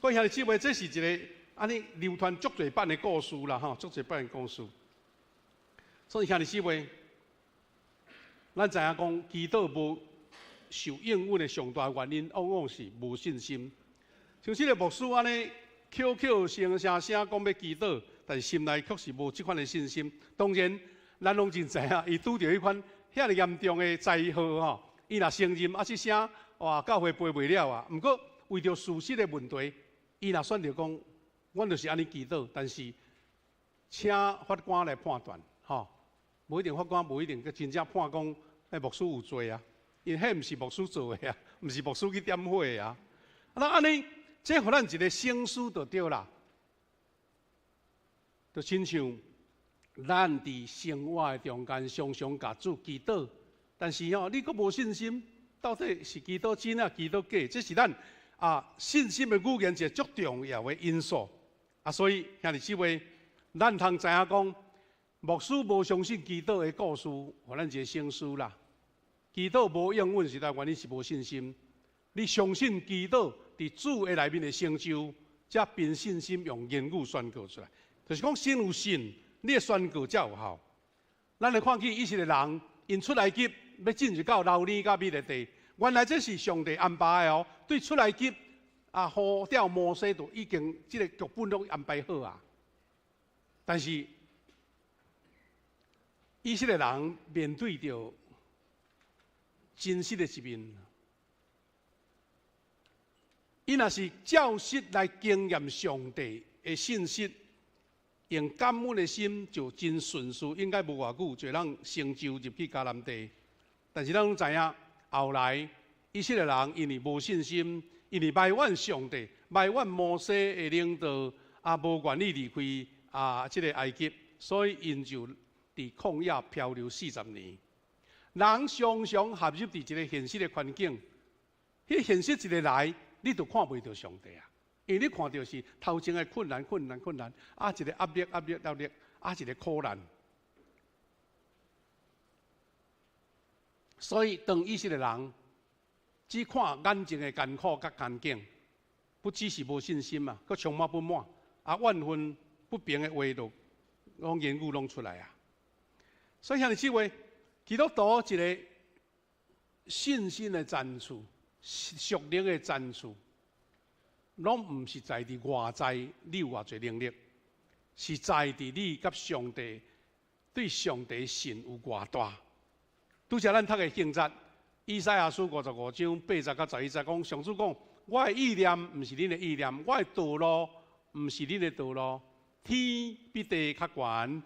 各位兄弟姊妹，這是一个按呢流傳足濟版的故事啦，吼，足濟版的故事。所以兄弟姊妹，咱知影講祈禱無受應允的上大原因，往往是無信心。像這个牧師按呢，口口聲聲聲講欲祈禱，但是心內卻是無這款的信心。當然，咱攏真知影，伊拄著彼款遐爾嚴重的災禍吼，伊若承認啊，這聲哇，教會背袂了啊。毋過為著事實的問題，伊若選擇講，阮就是按呢祈禱，但是請法官來判斷，吼，無一定法官無一定閣真正判講，彼牧師有罪啊，因為彼毋是牧師做的啊，毋是牧師去點火的啊。那按呢，這予咱一個省思就對啦，就親像咱佇生活的中間，常常共主祈禱，但是吼，你閣無信心，到底是祈禱真抑祈禱假？這是咱信心的語言一個足重要的因素。啊，所以兄弟姊妹，咱通知影講，牧師無相信祈禱的故事，予咱一個省思啦。祈禱無應允，實在原因是無信心。你相信祈禱佇主的內面的成就，才憑信心用言語宣告出來。就是講，先有信，你的宣告才有效。咱來看見以色列人，𪜶出埃及欲進入到流奶佮蜜的地，原來這是上帝安排的哦。對出埃及啊，呼召摩西就已經這个劇本攏安排好啊。但是以色列人面對著真實的一面，伊若是照實來經驗上帝的信實，用感恩的心就真順序，應該無偌久就通成就入去迦南地。但是咱攏知影，後來以色列人因為無信心，因為埋怨上帝、埋怨摩西的領導，啊，無願意離開這个埃及，所以𪜶就佇曠野漂流40年。人常常陷入佇一个現實的環境，彼現實一个來，你就看袂著上帝啊！因為你看著是頭前的困難、困難、困難，啊，一个壓力、壓力、壓力，啊，一个苦難。所以，當以色列人只看眼前的艱苦佮環境，不只是無信心啊，閣充滿不滿，啊，怨憤不平的話就攏言語攏出來啊。所以兄弟姊妹，基督徒一个信心的層次、屬靈的層次，攏毋是在佇外在你有偌濟能力，是在佇你佮上帝對上帝信有偌大。拄才咱讀的經節，以賽亞書55章8節到11節講，上主講：我的意念毋是恁的意念，我的道路毋是恁的道路。天比地較懸，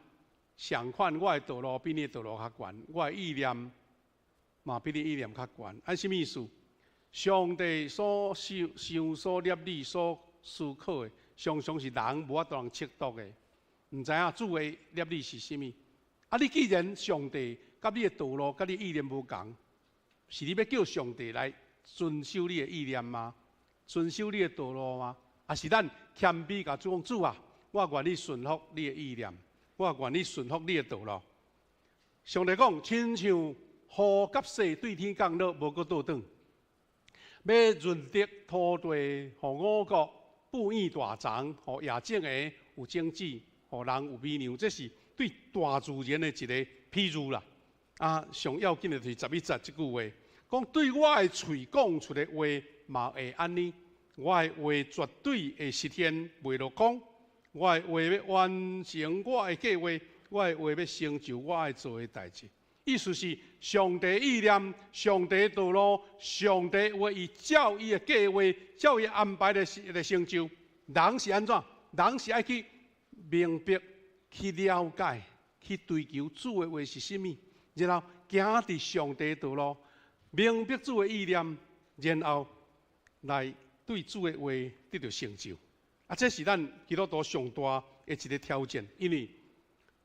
相款我的道路比恁的道路較懸，我的意念嘛比恁意念較懸。按啥物意思？上帝所想、想所立意、所思考的，常常是人無法度通測度的。毋知影主的立意是啥物？啊，你既然上帝佮你的道路、佮你意念無仝，是你欲叫上帝來遵守你的意念嗎？遵守你的道路嗎？抑是咱謙卑共主講，主啊，我願意順服你的意念，我願意順服你的道路。上帝講，親像雨佮雪對天降落，無閣倒轉，欲潤澤土地，予五穀哺育大欉，予野種的有種子，予人有米糧，這是對大自然的一个譬喻啦。啊，上要緊的就是11節這句話，講對我的喙講出的話嘛會按呢，我的話絕對會實現，袂落空。我的話欲完成我的計劃，我的話欲成就我愛做的代誌。意思是上帝意念、上帝道路、上帝話，伊照伊的計劃、照伊安排來成就。人是按怎？人是愛去明白、去了解、去追求主的話是啥物，然後行佇上帝道路，明白主的意念，然後來對主的話得著成就。啊，這是咱基督徒上大的一个挑戰，因為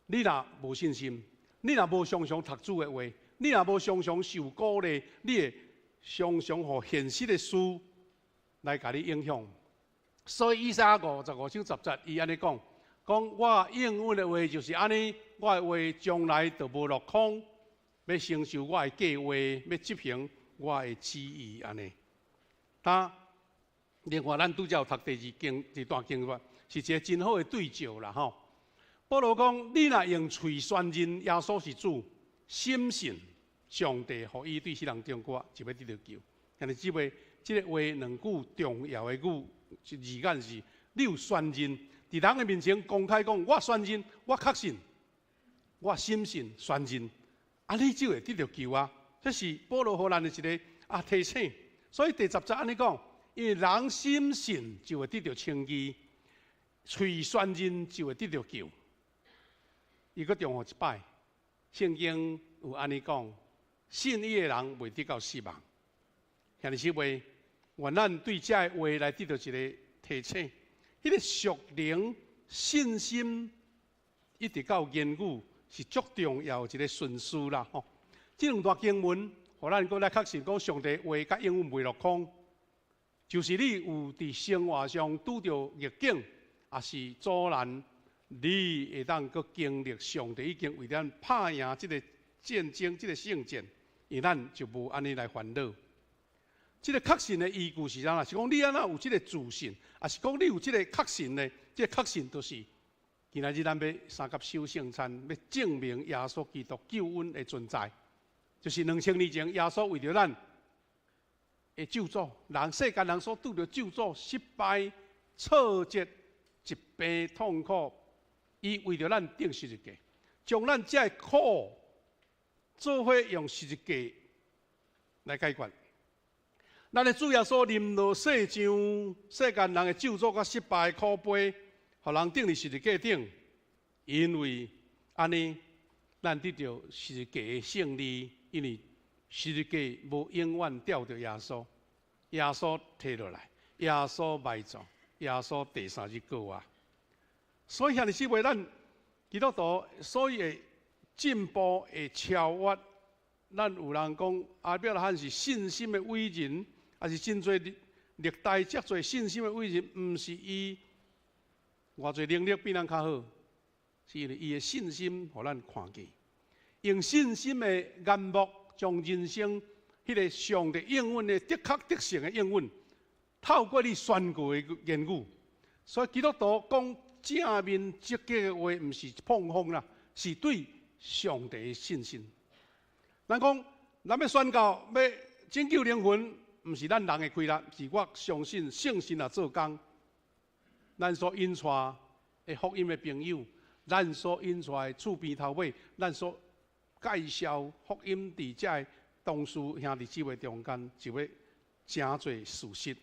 你若無信心，你若無常常讀主的話，你若無常常受鼓勵，你會常常予現實的事來共你影響。所以以賽亞55章10節，伊按呢講，講我應允的話就是按呢，我的話將來就無落空，欲成就我的計劃，欲執行我的旨意按呢。但另外，咱拄才有讀第二經這段經文，是一个真好的對照啦吼。保羅講：你若用喙宣認耶穌是主，深信上帝予伊對死人中復活，就欲得著救。兄弟姊妹，這个話兩句重要的語字眼是：你有宣認，佇人的面前公開講，我宣認，我確信，我深信宣認，啊，你就會得著救啊！這是保羅予咱的一个提醒。所以第10節按呢講，因為人深信就會得著稱義，喙宣認就會得著救。伊閣重複一擺，聖經有按呢講，信伊的人袂得到失望。兄弟姊妹，願咱對這个話來得著一个提醒，彼个屬靈信心一直到言語是足重要一个順序啦吼。這兩段經文，予咱閣來確信講上帝話佮永遠袂落空。就是你有佇生活上拄著逆境，抑是阻攔，你會當閣經歷上帝已經為咱拍贏這个戰爭、這个勝戰，因為咱就無按呢來煩惱。這个確信的依據是啥啦？是講你按怎有這个自信，抑是講你有這个確信呢？這个確信就是今仔日咱欲三級守聖餐，欲證明耶穌基督救恩的存在，就是2000年前耶穌為著咱的咒詛，人世間人所拄著咒詛、失敗、挫折、疾病、痛苦，伊為著咱釘十字架，將咱這个苦做伙用十字架來解決。咱的主耶穌臨落世上，世間人的咒詛佮失敗苦杯，予人釘佇十字架頂，因為按呢，咱得著十字架的勝利，因為十字架無永遠吊著耶穌，耶穌提落來，耶穌埋葬，耶穌第三日復活。所以兄弟姊妹，咱基督徒所以會進步，會超越。咱有人講亞伯拉罕是信心的偉人，抑是真濟歷代遮濟信心的偉人，毋是伊偌濟能力比咱較好，是因為伊的信心予咱看見，用信心的眼目將人生彼个上帝應允的的確得勝的應允，透過你宣告的言語。所以基督徒講正面積極的話，毋是膨風啦，是對上帝的信心。咱講，咱欲宣告，欲拯救靈魂，毋是咱人的氣力，是我相信聖神若做工。咱所引帶的福音的朋友，咱所引帶的厝邊頭尾，咱所介紹福音佇遮个同事兄弟姊妹中間，就欲成做事實。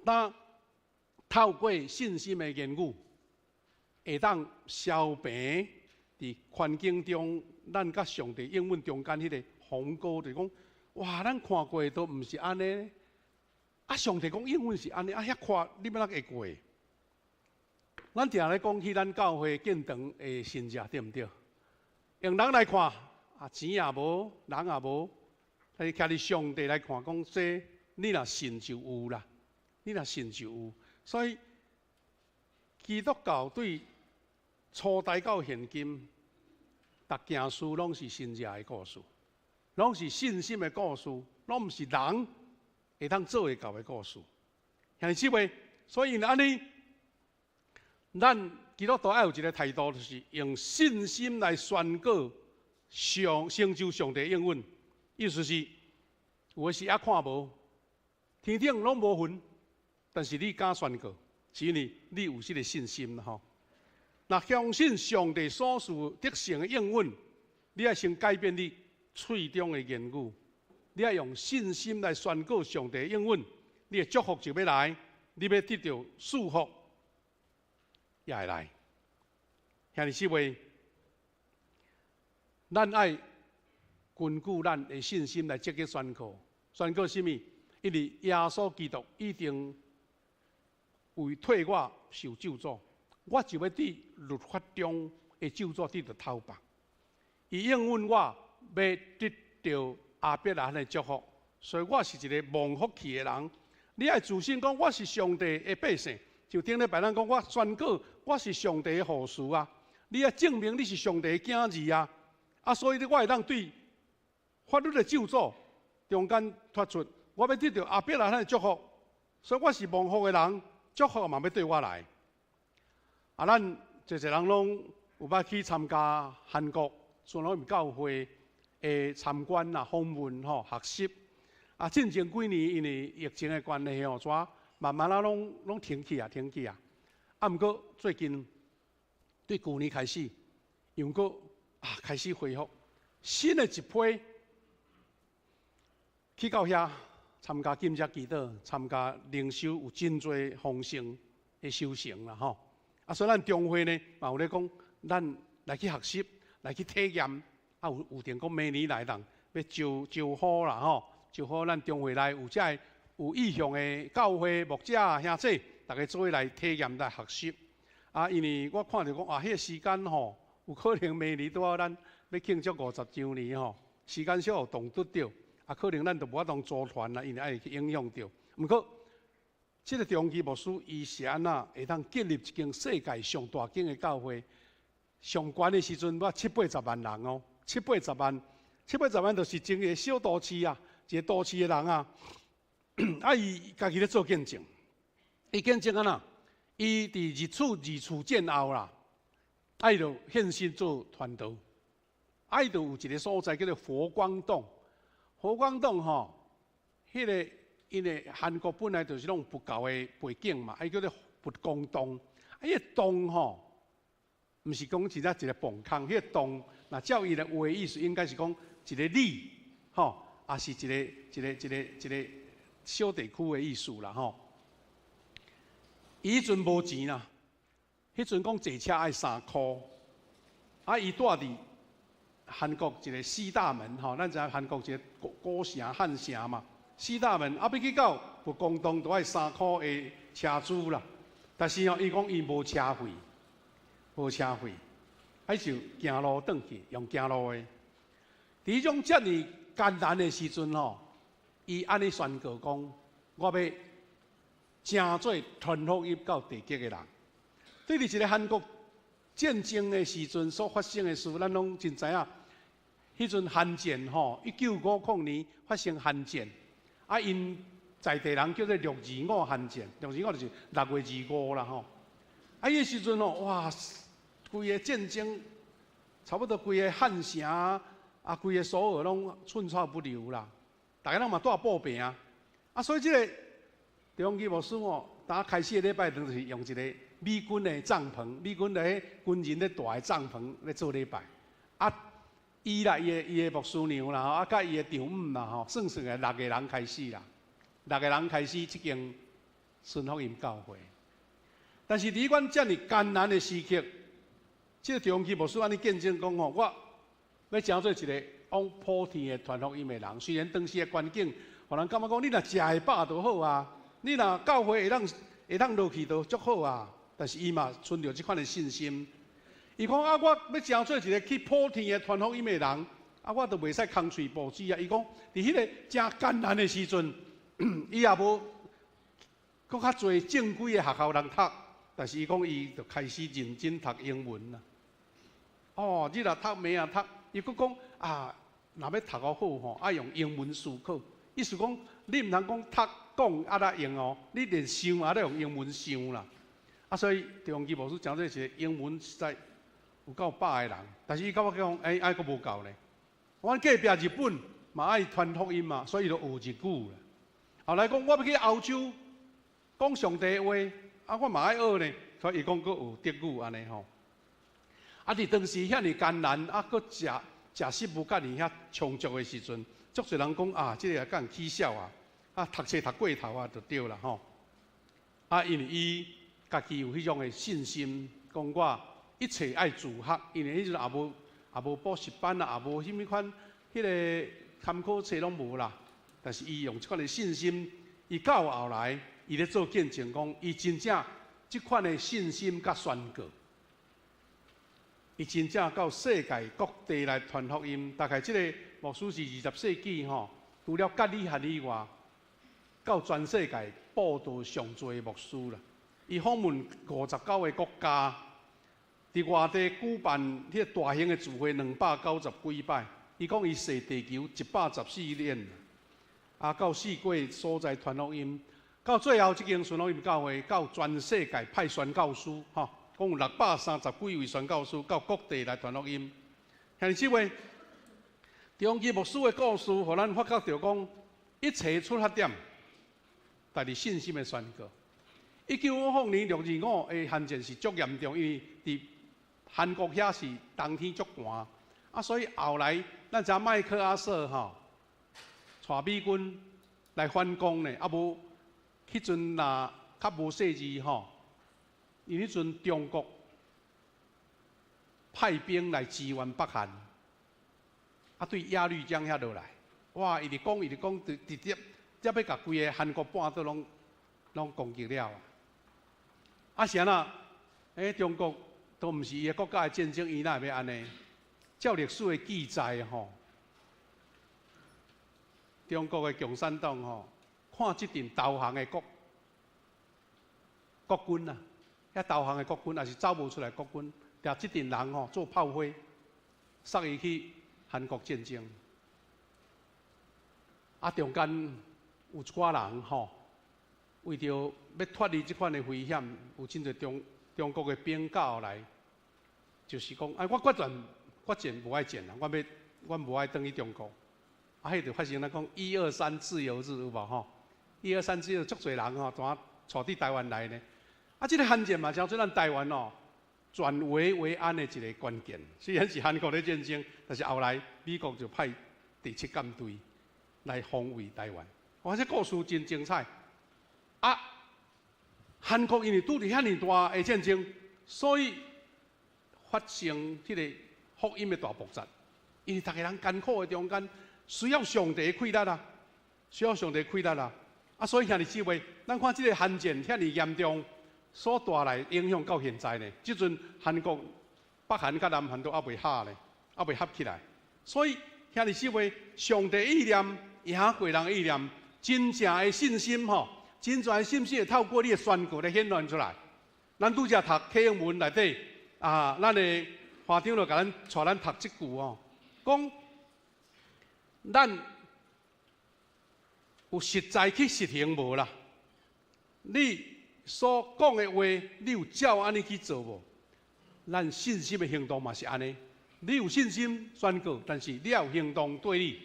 那透過信心的言語，會當消平佇環境中，咱佮上帝應允中間彼个鴻溝，就是講，哇，咱看過的都毋是按呢，啊，上帝講應允是按呢，啊，遐闊你欲按怎會過？咱定咧講起咱教會建堂的神跡，對毋對？用人來看，啊，錢也無，人也無，但是徛佇上帝來看，講這你若信就有啦，你若信就有。所以基督教對初代到現今，逐件事攏是神跡的故事，攏是信心的故事，攏毋是人會當做會到的故事。兄弟姊妹，所以按呢，咱基督徒愛有一个態度，就是用信心來宣告上成就上帝應允。意思是，有的時猶看無，天頂攏無雲，但是你敢宣告，是因為你有這个信心吼。若相信上帝所賜得勝的應允，你愛先改變你喙中的言語，你愛用信心來宣告上帝的應允，你的祝福就欲來，你欲得著賜福也會來。兄弟姊妹，咱愛根據咱的信心來積極宣告，宣告啥物？因為耶穌基督已經為替我受咒詛。我就欲佇律法中的咒詛得著透放，伊應允我欲得著亞伯拉罕的祝福，所以我是一个蒙福氣的人。你愛自信講我是上帝的百姓，就頂禮拜咱講我宣告我是上帝的後嗣啊！你愛證明你是上帝的囝兒啊！啊，所以我會當對法律的咒詛中間脫出，我欲得著亞伯拉罕的祝福，所以我是蒙福的人，祝福嘛欲對我來。啊，咱濟濟人攏有捌去參加韓國宣道教會的參觀啊、訪問吼、學習。啊，進前幾年因為疫情的關係吼，怎慢慢仔攏攏停去啊，停去啊。啊，毋過最近對舊年開始，又閣啊開始恢復新的一批去到遐參加禁食祈禱，參加靈修，有真濟豐盛的收成啦吼。啊，所以咱中會呢，嘛有咧講，咱來去學習，來去體驗，啊有有定講明年來人欲招招呼啦吼，招呼咱中會內有遮个有意向的教會牧者兄姊，逐家做伙來體驗來學習。啊，因為我看著講啊，彼個時間吼，有可能明年拄好咱欲慶祝50週年吼，時間小有動拄著，啊，可能咱就無法度組團啦，因為愛去影響著。毋過，這個長期牧師伊是按怎會當建立一間世界上大間的教會？上懸的時陣，我七八十萬人哦，七八十萬，七八十萬就是整個小都市啊，一個都市的人啊。啊，伊家己咧做見證，伊見證按怎？伊佇二次戰後啦，啊，伊就獻身做傳道。啊，伊就有一個所在叫做佛光洞。佛光洞吼，彼個因為韓國本來就是攏佛教的背景嘛，啊，伊叫做佛光洞。啊，彼個洞吼，毋是講真正一個墓空，彼個洞，若照伊的話意思，應該是講一個里，吼，抑是一個小地區的意思啦，吼。伊彼陣無錢啦，彼陣講坐車愛3箍，啊，伊住佇韓國一個西大門，吼，咱知影韓國一個古古城漢城嘛，西大門，啊，欲去到佛光洞都愛三箍的車資啦。但是吼，伊講伊無車費，無車費，啊，就行路轉去，用行路的。佇彼種遮爾艱難的時陣吼，伊按呢宣告講：我欲成做傳福音到地極的人。對佇一個韓國戰爭的時陣所發生的事，咱攏真知影。彼陣韓戰吼，1950年發生韓戰，啊，𪜶在地人叫做六二五韓戰，六二五就是6月25啦吼。啊，彼個時陣吼，哇，規个戰爭，差不多規个漢城啊，規个首爾攏寸草不留啦。逐家攏嘛蹛步兵啊，啊，所以這個張基牧師吼，打開始的禮拜就是用一個美軍的帳篷，美軍咧軍人咧蹛的帳篷咧做禮拜。啊，伊啦，伊的牧師娘啦，啊，佮伊的丈母啦，吼，算算來六個人開始啦，六個人開始這間順福音教會。但是佇阮遮爾艱難的時刻，這個張基牧師按呢見證講吼，我欲成做一個往普天的傳福音的人。雖然當時的環境，予人感覺講你若食會飽就好啊，你若教會會當落去就足好啊。但是伊嘛存著這款的信心。伊講啊，我欲成做一個去普天的傳福音的人，啊，我都袂使空喙無舌啊。伊講佇彼個誠艱難的時陣，伊也無閣較濟正規的學校通讀，但是伊講伊就開始認真讀英文啦。哦，你若讀明仔讀，伊閣講啊，若欲讀予好吼，愛用英文思考。意思講，你毋通講讀講啊咧用哦，你連想也咧用英文想啦。啊，所以張基牧師講這是英文實在有夠飽的人，但是伊感覺講，欸，愛閣無夠呢。阮隔壁日本嘛愛傳福音嘛，所以就學日語啦。後來講我欲去歐洲講上帝話，啊，我嘛愛學呢，所以伊講閣學德語按呢吼。啊，佇當時遐爾艱難，啊，閣食食食無佮爾遐充足的時陣，足濟人講啊，這個也共人取笑啊，啊，讀冊讀過頭啊，就對啦吼。啊，因為伊家己有彼種的信心，講我一切愛自學，因為彼陣也無補習班啊，也無啥物款，彼個參考冊攏無啦。但是伊用這款的信心，伊到後來，伊咧做見證，講伊真正這款的信心佮宣告，伊真正到世界各地來傳福音。大概這個牧師是20世紀吼，除了甲理翰以外，到全世界佈道上濟的牧師啦。伊訪問59個國家，佇外地舉辦彼個大型的聚會290幾擺。伊講伊踅地球114年，啊，到四界所在傳福音，到最後這間順福音教會到全世界派宣教師，吼，講有630幾位宣教師到各地來傳福音。兄弟姊妹，張基牧師的故事，予咱發覺著講，一切出發點，在佇信心的宣告。1950年625的韓戰是足嚴重，因為佇韓國遐是冬天足寒，啊，所以後來咱知麥克阿瑟吼，帶美軍來反攻呢，啊無，彼陣若較無細膩吼，因為彼陣中國派兵來支援北韓，啊對鴨綠江遐落來，哇！伊直講伊直講，直直接接欲共規个韓國半島攏攏攻擊了。啊是按怎？欸，中國都毋是伊个國家的戰爭，伊哪會欲按呢？照歷史的記載吼，中國的共產黨吼，看這陣投降的國國軍啊，遐投降的國軍，也是走無出來國軍，掠這陣人吼做炮灰，送伊去韓國戰爭。啊，中間有一寡人吼，為著欲脫離這款的危險，有真濟中中國的兵到後來，就是講，哎，我決斷決戰無愛戰啊，我欲我無愛轉去中國。啊，彼就發生咱講一二三自由日有無吼？一二三自由，足濟人吼，怎帶佇台灣來呢？啊，這个韓戰嘛，成做咱台灣哦，轉危為安的一个關鍵。雖然是韓國咧戰爭，但是後來美國就派第七艦隊來防衛台灣。哇，這故事真精彩。啊，韓國因為拄著遐爾大的戰爭，所以發生這个福音的大爆炸。因為逐个人艱苦的中間，需要上帝的氣力啊，需要上帝的氣力啊。啊，所以兄弟姊妹，咱看這个韓戰遐爾嚴重，所帶來影響到現在呢。這陣韓國、北韓佮南韓都猶未合呢，猶未合起來。所以兄弟姊妹，上帝意念贏過人意念，真正的信心吼，真正的信心會透過你的宣告來顯現出來。咱拄才讀啟應文內底啊，咱的華長就共咱帶咱讀這句哦，講咱有實在去實行無啦？你所講的話，你有照按呢去做無？咱信心的行動嘛是按呢。你有信心宣告，但是你也有行動對你。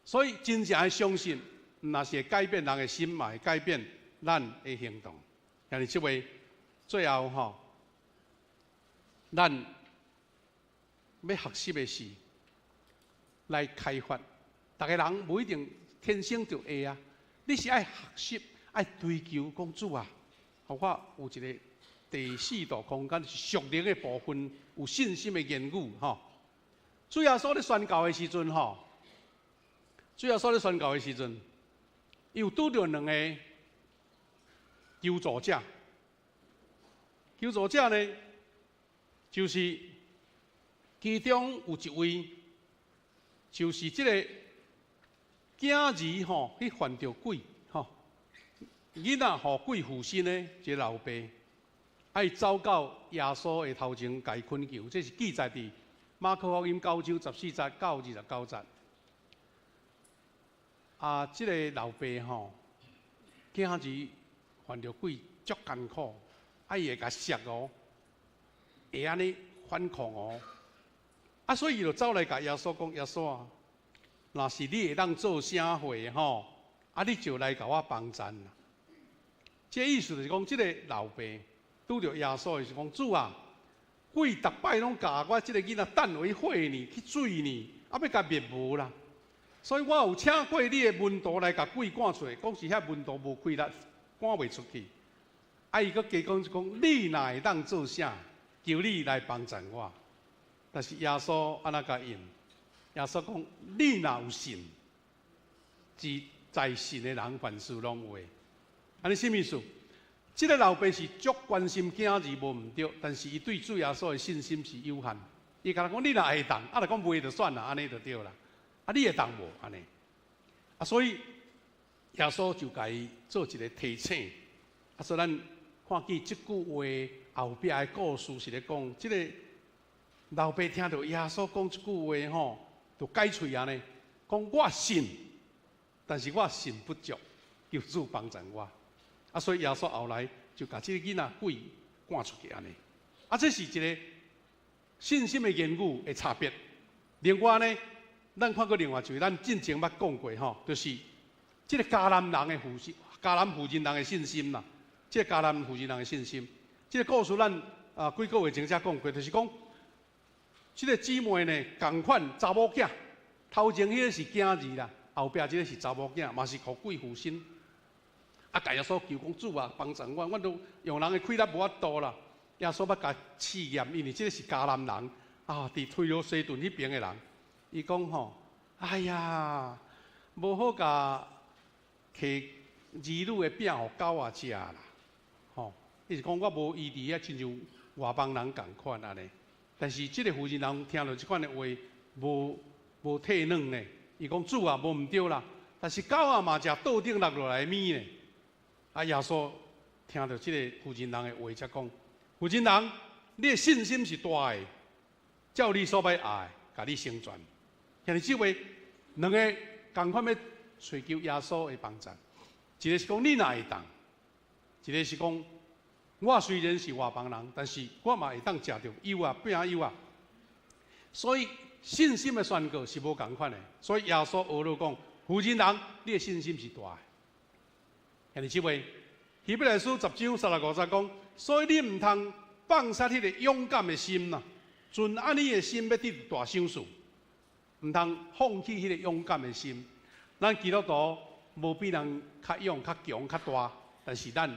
所以真正的相信，毋若是會改變人的心，嘛會改變咱的行動。兄弟姊妹，最後吼，咱欲學習的是來開發。逐个人無一定天生就會啊，你是愛學習，愛追求講主啊，予我有一个第四度空間，是屬靈的部分，有信心的言語吼。主耶穌咧宣教的時陣吼，主耶穌咧宣教的時陣，伊有拄著兩个求助者。求助者呢，就是其中有一位，就是這个囝兒吼去犯著鬼吼，囡仔予鬼附身的一个老爸，愛走到耶穌的頭前共伊懇求，這是記載佇馬可福音9章14節到29節。啊，這个老爸吼，囝兒犯著鬼足艱苦，啊，伊會共摔哦，會按呢反抗哦，啊，所以伊就走來共耶穌講：耶穌啊，若是你會當做啥貨吼，啊，你就來共我幫贊啦。這意思就是講，這个老爸拄著耶穌的時講：主啊，鬼逐擺攏共我這个囡仔擲予火呢，去水呢，啊，欲共滅無啦。所以我有請過你的門徒來共鬼趕出去，講是遐門徒無氣力，趕袂出去。啊，伊閣加講一講，你若會當做啥，求你來幫贊我。但是耶穌按怎共應？耶穌講：你若有信，只在信的人凡事攏有。按呢啥物意思？這个老爸是足關心囝兒無毋對，但是伊對主耶穌的信心是有限。伊敢若講你若會當，啊，若講袂就算啦，按呢就對啦。啊，你會當無？按呢？啊，所以耶穌就共伊做一个提醒。啊，所以咱看見這句話後壁的故事是咧講，這个老爸聽著耶穌講這句話吼，就改喙按呢，講我信，但是我信不足，求主幫助我。啊，所以耶穌後來就共這个囡仔鬼趕出去按呢。啊，這是一个信心的言語的差別。另外呢，咱看過另外一位，咱進前捌講過吼，就是這个迦南人的婦人，迦南婦人人的信心啦。這个迦南婦人人的信心，這个故事咱啊幾個月前才講過，就是講這个姊妹呢，仝款查某囝，頭前彼个是囝兒啦，後壁這个是查某囝，嘛是予鬼附身。啊，共耶穌求講主啊，幫助我，阮都用人的氣力無法度啦。耶穌欲共試驗，因為這个是迦南人啊，佇推羅西頓彼邊的人。伊講吼，哎呀，無好共摕兒女的餅予狗仔食啦，吼！伊是講我無醫治啊，親像外邦人仝款按呢。但是這个婦人人聽著這款的話，無無退軟呢。伊講主啊，無毋對啦。但是狗仔嘛食桌頂落落來的物呢。啊，耶穌聽著這个婦人人的話，才講：婦人人，你的信心是大的，照你所欲愛，共你成全。兄弟姊妹，兩个仝款欲揣求耶穌的幫助，一个是講你若會當，一个是講我雖然是外邦人，但是我嘛會當食著柚仔餅柚仔。所以信心的宣告是無仝款的。所以耶穌呵咾講：婦人人，你的信心是大的。兄弟姊妹，希伯來書10章36、5節講，所以你毋通放殺彼个勇敢的心啦，存按呢的心欲得大賞賜，毋通放棄彼个勇敢的心。咱基督徒無比人較勇、較強、較大，但是咱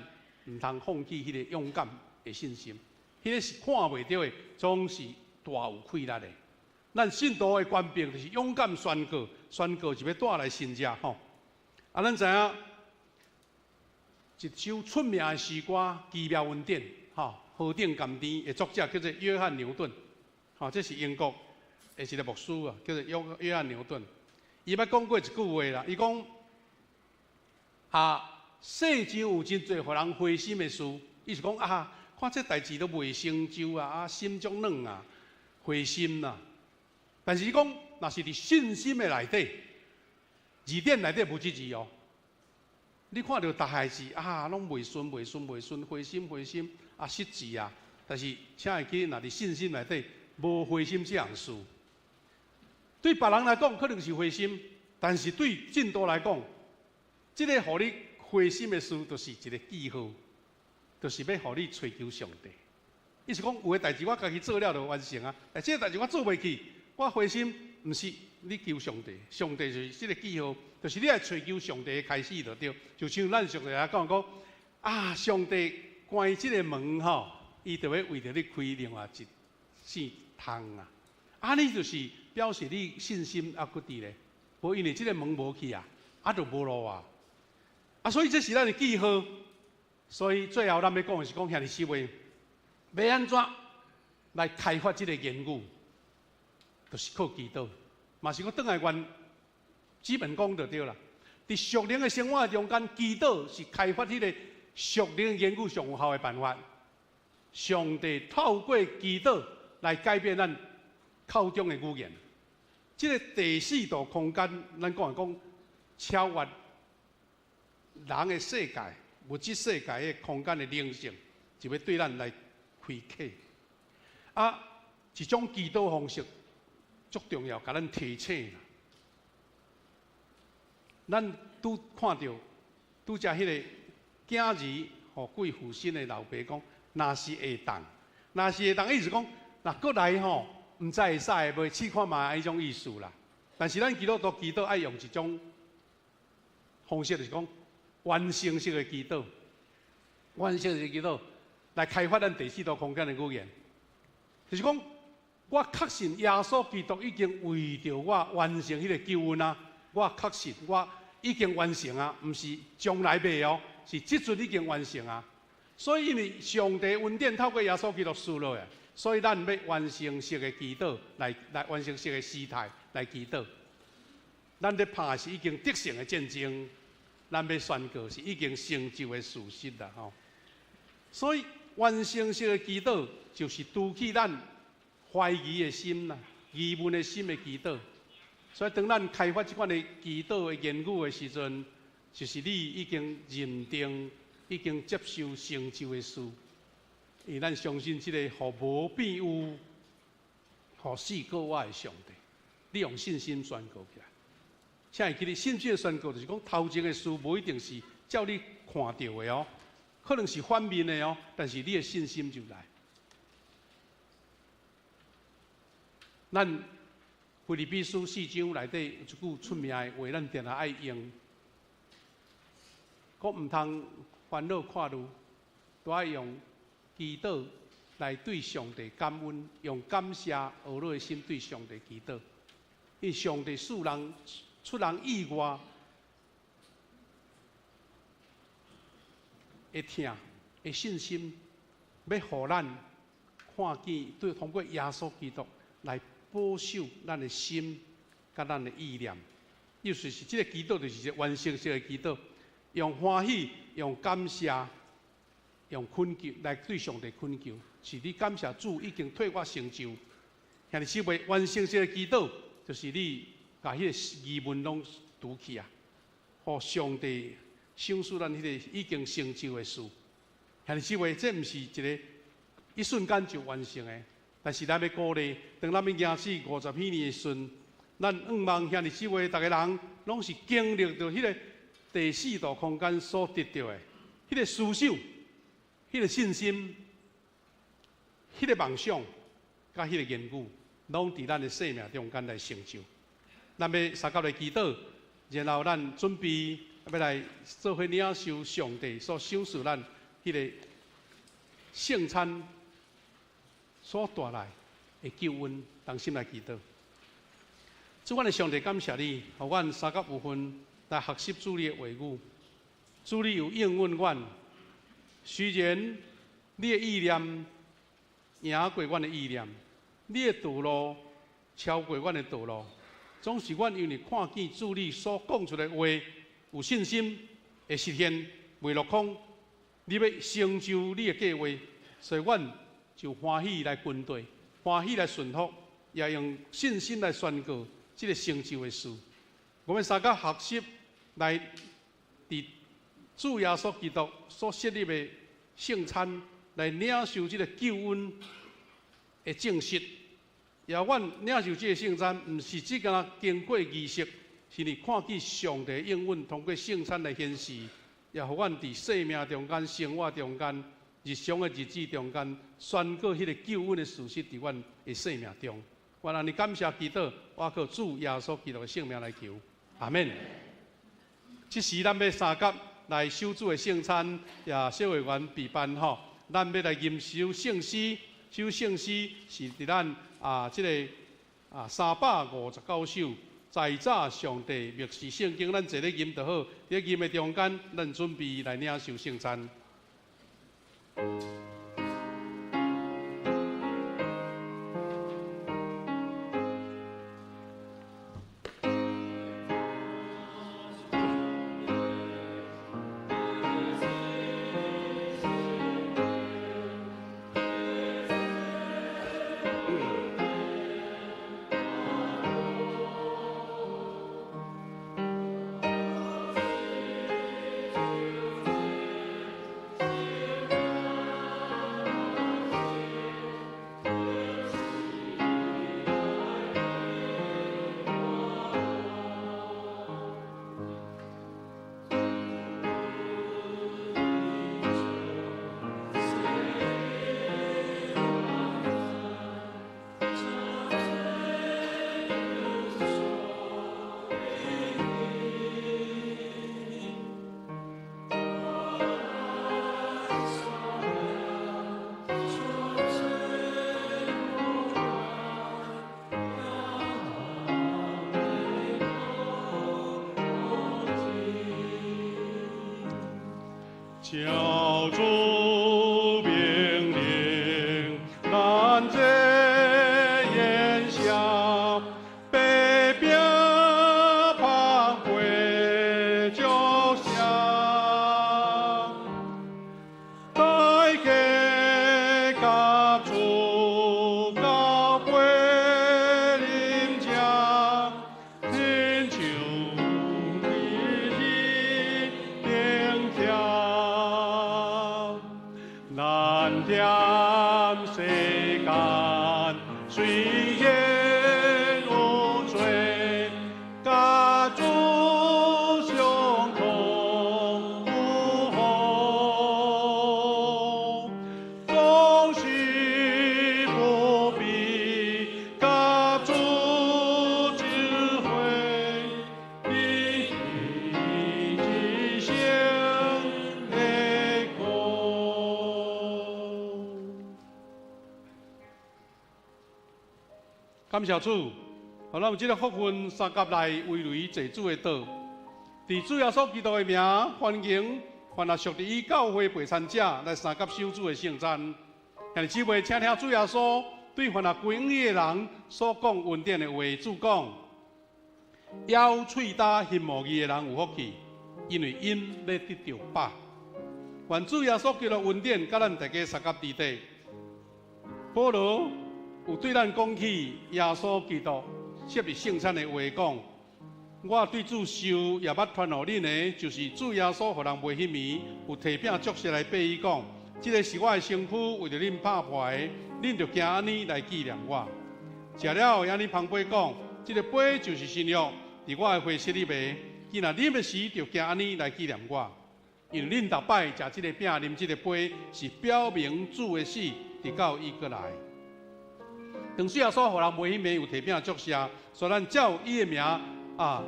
毋通放棄彼個勇敢的信心。彼个是看袂著的，總是大有氣力的。咱信徒的權柄就是勇敢宣告，宣告就欲帶來神蹟吼。啊，咱知影一首出名的詩歌《奇妙恩典》吼，何等甘甜的作者叫做約翰牛頓，吼，這是英國的一個牧師啊，叫做約約翰牛頓。伊捌講過一句話啦，伊講啊，世上有真濟予人灰心的事，伊是講啊，看這代誌都袂成就啊，啊，心足軟啊，灰心啦。但是伊講，若是佇信心的內底，字典內底無這字哦。你看著逐項事啊，攏袂順、袂順、袂順，灰心、灰心啊，失志啊。但是請會記，若佇信心內底，無灰心這項事。對別人來講可能是灰心，但是對信徒來講，這个予你灰心的事，就是一个記號，就是欲予你揣求上帝。意思講，有的代誌我家己做了就完成啊，但這个代誌我做袂去，我灰心，毋是你求上帝，上帝就是這个記號，就是你愛揣求上帝的開始就對。就像咱俗來講講，啊，上帝關這个門吼，伊就欲為著你開另外一扇窗啊。按呢就是表示你信心猶閣佇咧，無因為這个門無去啊，啊就無路啊。啊，所以這是咱的記號。所以最後咱欲講的是講兄弟姊妹，欲按怎來開發這个言語，就是靠祈禱，嘛是閣轉來原基本功就對啦。佇屬靈的生活中間，祈禱是開發彼个屬靈言語上有效的辦法。上帝透過祈禱來改變咱口中的語言。這个第四度空間，咱講來講超越人的世界、物質世界的空間的靈性，就欲對咱來開啟。啊，一種祈禱方式足重要，共咱提醒啦。咱拄看著拄才彼个囝兒予鬼附身的老爸講，若是會當，若是會當，意思講，若閣來吼，毋知會使袂，試看覓彼種意思啦。但是咱基督徒祈禱愛用一種方式，就是講完成式的祈禱，完成式的祈禱來開發咱第四度空間的語言，就是講我確信耶穌基督已經為著我完成彼個救恩啊！我確信我已經完成啊，毋是將來欲哦，是這陣已經完成啊。所以因為上帝恩典透過耶穌基督賜落來，所以咱欲完成式的祈禱，來來完成式的時態來祈禱。咱咧拍是已經得勝的戰爭，咱欲宣告是已經成就的事實啦吼。所以完成式的祈禱就是除去咱懷疑的心啦、疑問的心的祈禱。所以當咱開發這款的祈禱的言語的時陣，就是你已經認定、已經接受成就的事。因為咱相信這個予無變有，予死閣活的上帝，你用信心宣告起來。請會記得信心的宣告，就是講頭前的事無一定是照你看著的哦，可能是反面的哦，但是你的信心就來。咱腓立比書四章內底有一句出名的話，咱定定愛用。閣毋通煩惱掛慮，都愛用祈禱來對上帝感恩，用感謝呵咾的心對上帝祈禱。因為上帝使人出人意外的疼的信心，欲予咱看見，對通過耶穌基督來保守咱的心，佮咱的意念。意思是，這個祈禱就是一個完成式的祈禱，用歡喜、用感謝、用懇求來對上帝懇求，是你感謝主已經替我成就。兄弟姊妹，完成式的祈禱，就是你共彼個疑問攏除去啊，予上帝賞賜咱彼個已經成就的事。兄弟姊妹，這毋是一個一瞬間就完成的，但是咱欲鼓勵，當咱欲行至50禧年的時陣，咱向望兄弟姊妹，逐个人攏是經歷著彼個第四度空間所得著的彼個思想、彼個信心、彼個夢想、佮彼個言語，攏佇咱的生命中間來成就。咱欲相佮來祈禱，然後咱準備欲來做伙領受上帝所賞賜咱彼個聖餐所帶來的救恩，同心來祈禱。主，阮的上帝，感謝你，予阮相佮有份來學習主你的話語。主，你有應允阮，雖然你的意念贏過阮的意念，你的道路超過阮的道路，總是阮因為看見主你所講出來的話，有信心會實現，袂落空。你欲成就你的計劃，所以阮就歡喜來跟隨，歡喜來順服，也用信心來宣告這个成就的事。我們相佮學習來佇主耶穌基督所設立的聖餐來領受這个救恩的證實。也阮領受這个聖餐，毋是只干焦經過儀式，是你看見上帝應允通過聖餐來顯示，也予阮佇生命中間、生活中間、日常的日子中間，宣告彼个救恩的事實佇阮的生命中。我按呢感謝祈禱，我靠主耶穌基督的聖名來求，阿們。這時咱欲相佮來守主的聖餐，也小會員備辦吼，咱欲來吟修聖詩，修聖詩是佇咱這个359首。在早上帝默示聖經，咱坐咧吟就好。佇吟的中間，咱準備來領受聖餐。照主命令，咱這宴席，白餅芳杯祝謝，大家共主交杯啉食，親像日頂徛。咱踮世間，雖然有罪，佮主相通有福，總是不必佮主感謝主，予咱有這个福分，相佮來圍籬坐主的桌。佇主耶穌基督的名，歡迎凡若屬佇伊教會陪餐者來相佮守主的聖餐。兄弟姊妹，請聽主耶穌對凡若歸向伊的人所講恩典的話，主講：枵喙焦心無義的人有福氣，因為𪜶欲得著飽。願主耶穌基督恩典，佮咱大家相佮佇底。保羅有對咱講起耶穌基督設立聖餐的話，講：我對主受，也捌傳予恁的，就是主耶穌予人賣彼暝，有提餅祝謝來擘伊講：這个是我的身軀，為著恁拍破的，恁著行按呢來紀念我。食了後，按呢捧杯講：這个杯就是新約，佇我的血設立的，既若啉的時，著行按呢來紀念我。因為恁逐擺食這个餅、啉這个杯，是表明主的死，直到伊閣來。當主耶穌予人賣彼暝有提餅祝謝，所以咱照伊的名啊，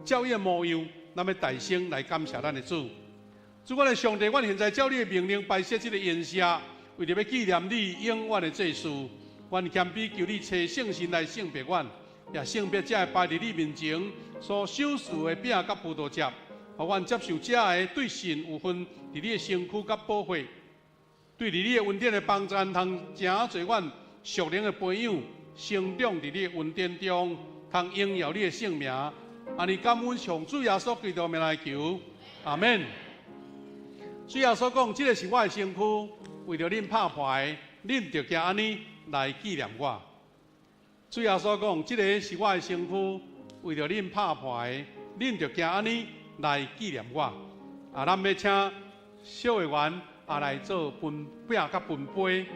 照伊的模樣，咱欲大聲來感謝咱的主。主，阮的上帝，阮現在照你的命令擺設這个筵席，為著欲紀念你永遠的祭事。阮謙卑求你差聖神來聖別阮，也聖別這个擺佇你面前所賞賜的餅佮葡萄汁，予阮接受這个對神有份佇你的身軀佮寶血，對佇你的恩典的幫助，通成做阮屬靈的培養，成長佇你的恩典中，通榮耀你的聖名。按呢感恩奉主耶穌基督名來求，阿們。主耶穌講：這个是我的身軀，為著恁拍破的，恁著行按呢來紀念我。主耶穌講：這个是我的身軀，為著恁拍破的，恁著行按呢來紀念我。啊，咱欲請小會員啊來做分餅佮分杯。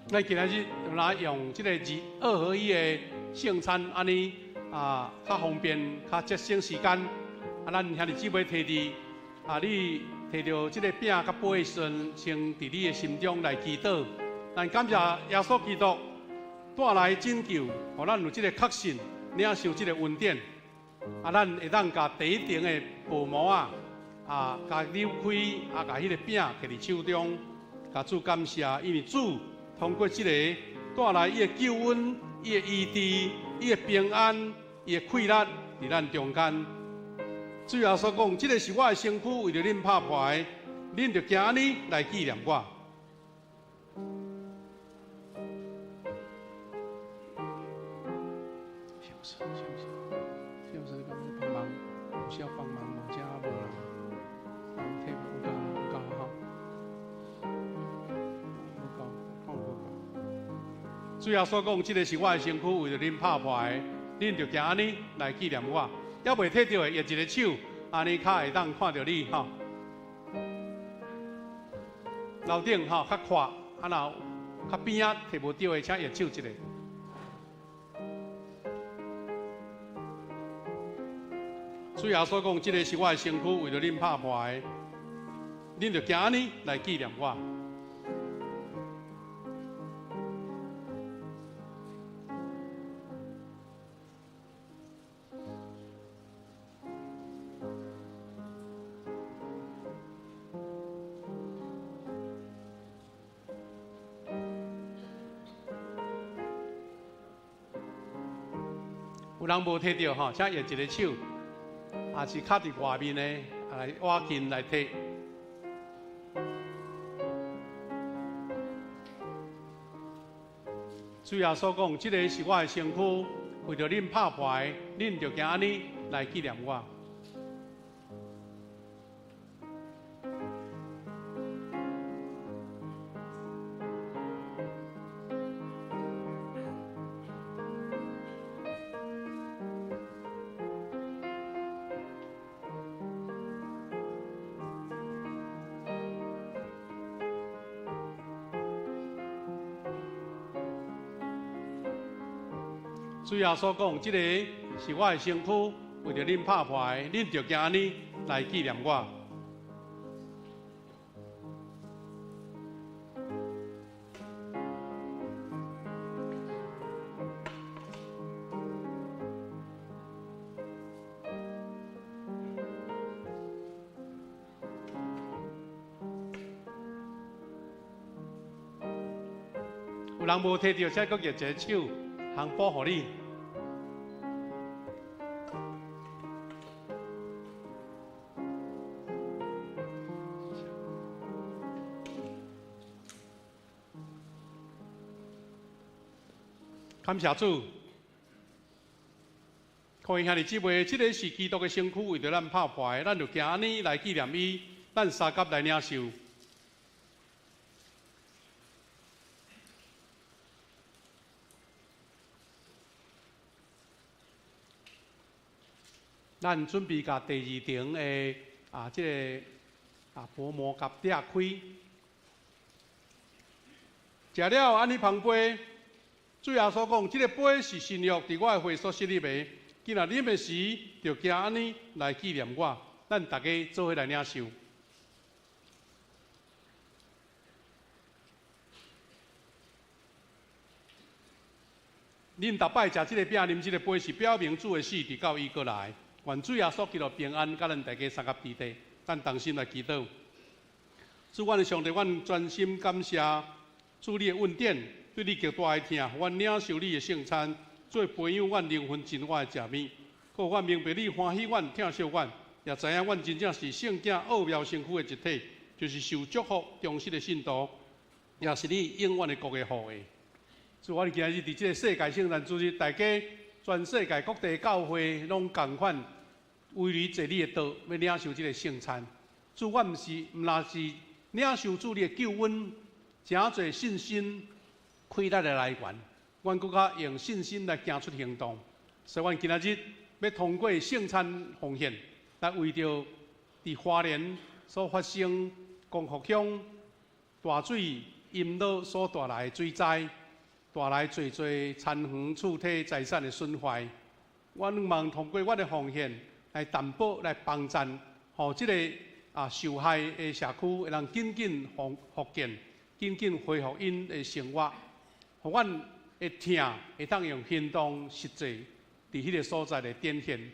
咱今仔日來用這个二合一的聖餐，按呢啊，較方便、較節省時間。啊，咱兄弟姊妹提佇啊，你提著這个餅佮杯的時陣，先佇你的心中來祈禱。咱感謝耶穌基督帶來拯救，予咱有這个確信，領受這个恩典。啊，咱會當共第一層的薄膜啊，啊，共扭開，啊，共彼个餅提佇手中，共主感謝，因為主通過這个帶來伊的救恩、伊的醫治、伊的平安、伊的快樂，佇咱中間。主耶穌講：這个是我的身軀，為著恁拍破的，恁著行按呢來紀念我。幫忙，有需要幫忙無？遮無人，提有夠有夠吼，無夠，看無夠。主耶穌講：這个是我的身軀，為著恁拍破的，恁著行按呢來紀念我。猶未提著的，用一个手，按呢較會當看著你吼。樓頂吼較闊，啊若較邊仔提無著的，請用手一下。主耶穌講：這个是我的身軀，為著恁拍破的，恁著行按呢來紀念我。有人無提著吼，請用一个手，也是較佇外面的，來倚近來提。主耶穌講：這个是我的身軀，為著恁拍破的，恁著行按呢來紀念我。主耶穌講：這个是我的身軀，為著恁拍破的，恁著行按呢來紀念我。有人無提著，才閣舉一个手，通補予你。感謝主，各位兄弟姊妹，這个是基督的身軀，為著咱拍破的，咱就行按呢來紀念伊，咱相佮來領受。咱準備共第二層的啊，這个啊薄膜共拆開。食了按呢捧杯，主耶穌講：這个杯是新約，佇我的血所設立的。今仔啉的時，就行按呢來紀念我。咱大家做伙來領受。恁逐擺食這个餅、啉這个杯，是表明主的死，直到伊閣來。願主耶穌基督平安，佮咱大家相佮佇底，咱同心來祈禱。主，阮的上帝，阮專心感謝主你的恩典，對你極大的疼，予阮領受你的聖餐，做培養阮靈魂真我的食物。閣予阮明白你歡喜阮、疼惜阮，也知影阮真正是聖潔奧妙身軀的一體，就是受祝福忠實的信徒，也是你永遠的國的後裔。主，阮今日佇這个世界聖誕主日，大家全世界各地教會攏仝款。為你坐你的桌，欲領受這个聖餐。主，阮毋是，毋若是領受主你的救恩，誠濟信心氣力的來源。阮閣較用信心來行出行動。所以，阮今仔日欲通過聖餐奉獻，來為著佇花蓮所發生光復鄉大水淹落所帶來的水災，帶來濟濟田園厝體財產的損壞。阮望通過阮的奉獻來擔保、來幫贊，予這个啊受害的社區會當緊緊復建、緊緊恢復𪜶的生活，予阮的疼會當用行動實際佇彼个所在來展現。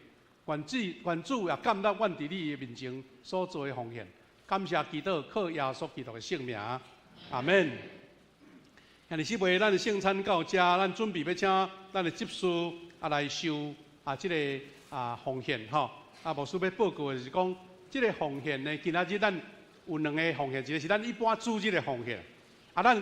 願主，願主也感納阮佇你的面前所做的奉獻。感謝祈禱，靠耶穌基督的聖名，阿們。兄弟姊妹，咱的聖餐到這，咱準備欲請咱的執事啊來收啊這个啊奉獻吼。啊，牧師欲報告的是講，這个奉獻呢，今仔日咱有兩个奉獻，一个是咱一般主日的奉獻，啊，咱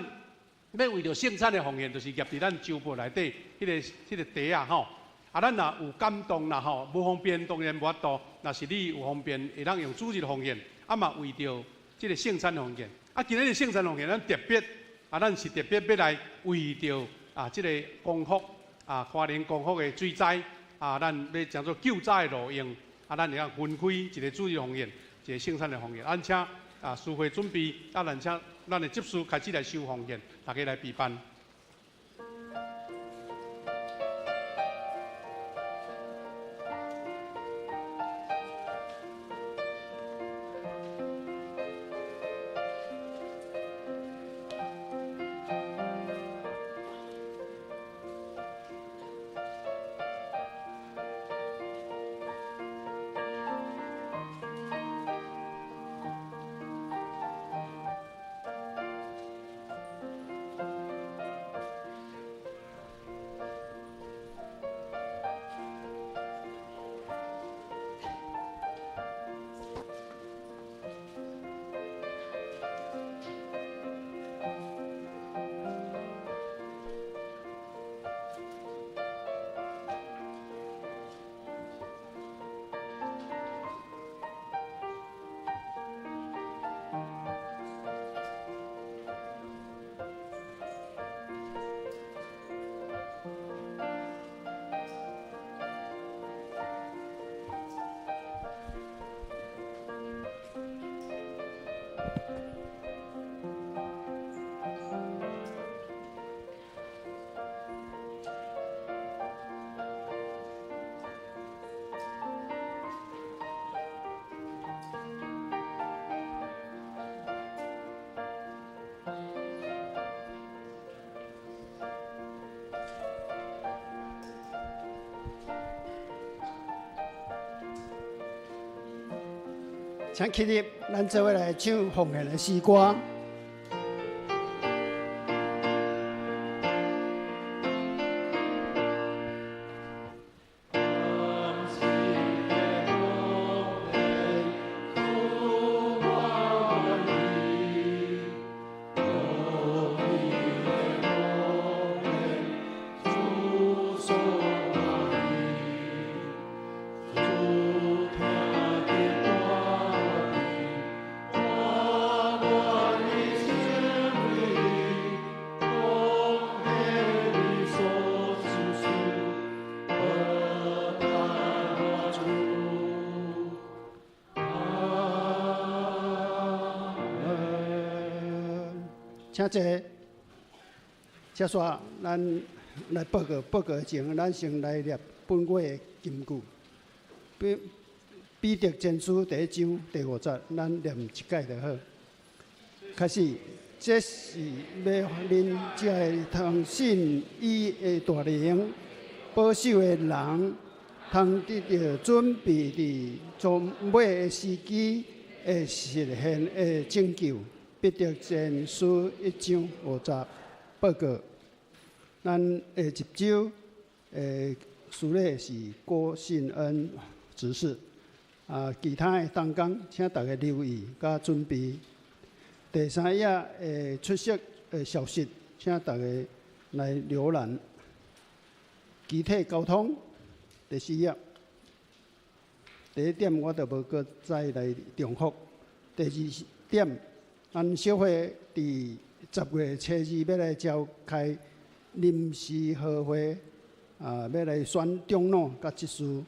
欲為著聖餐的奉獻，就是夾佇咱周報內底彼个袋仔吼。啊，咱若有感動啦吼，無方便當然無法度。若是你有方便，會當用主日奉獻，啊嘛為著這个聖餐奉獻。啊，今日的聖餐奉獻，咱特別啊，咱是特別欲來為著啊，這个光復啊，花蓮光復的水災啊，咱欲成做救災的路用。啊，咱會當分開一个主日奉獻，一个聖餐的奉獻。咱請啊，司會準備，啊，咱請咱的執事開始來收奉獻，大家來備辦。請起立，咱做伙來唱奉獻的詩歌。請坐，接煞咱來報告，報告前，咱先來念本月的金句。彼得前書第一章第五節，咱念一擺就好。開始，這是欲恁才會通信伊的大能，保守的人，通得著準備佇終尾的時機會實現的拯救。彼得前書一章五節報告，咱下一周的司禮是郭信恩執事，啊，其他的同工請大家留意佮準備。第三頁的出席的消息，請大家來瀏覽。機體交通第四頁，第一點我就無閣再來重複。第二點。咱小會佇10月初二欲來召開臨時合會，啊，欲來選長老佮執事，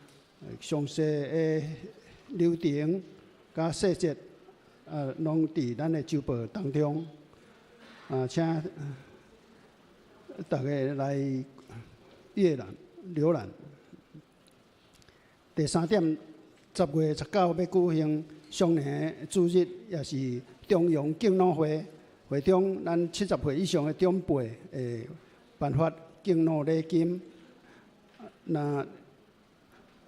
詳細的流程佮細節，啊，攏佇咱的週報當中，啊，請大家來閱覽瀏覽。第三點，10月19欲舉行雙年主日，也是中央敬老會，會中咱70歲以上的長輩會頒發敬老禮金。若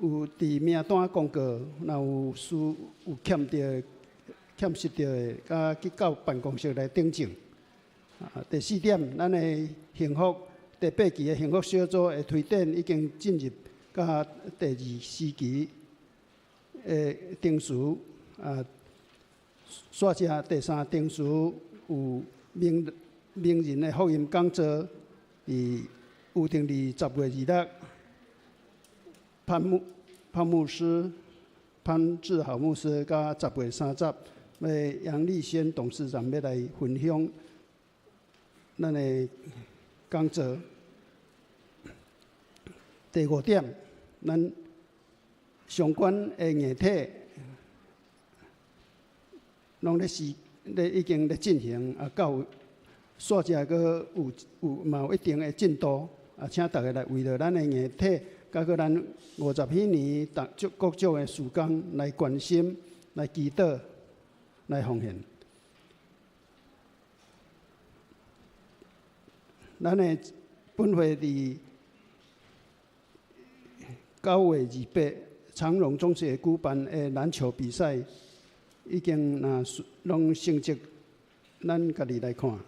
有佇名單公告，若有需有欠著、欠失著的，佮去到辦公室來登記。啊，第四點，咱的幸福第八期的幸福小組的推展已經進入到第二時期的程序。啊，煞者第三程序有名名人的福音講座，佇有定佇10月26，潘牧師、潘志豪牧師，佮10月30，欲楊麗仙董事長欲來分享咱的講座。第五點，咱相關的硬體攏咧是咧已經咧進行，啊，到煞者閣有有嘛有一定的進度，啊，請大家來為著咱的硬體，佮閣咱50彼年逐各種的事工來關心、來祈禱、來奉獻。咱的本會佇9月28，長榮中學舉辦的籃球比賽。已經若攏成績，咱家己來看。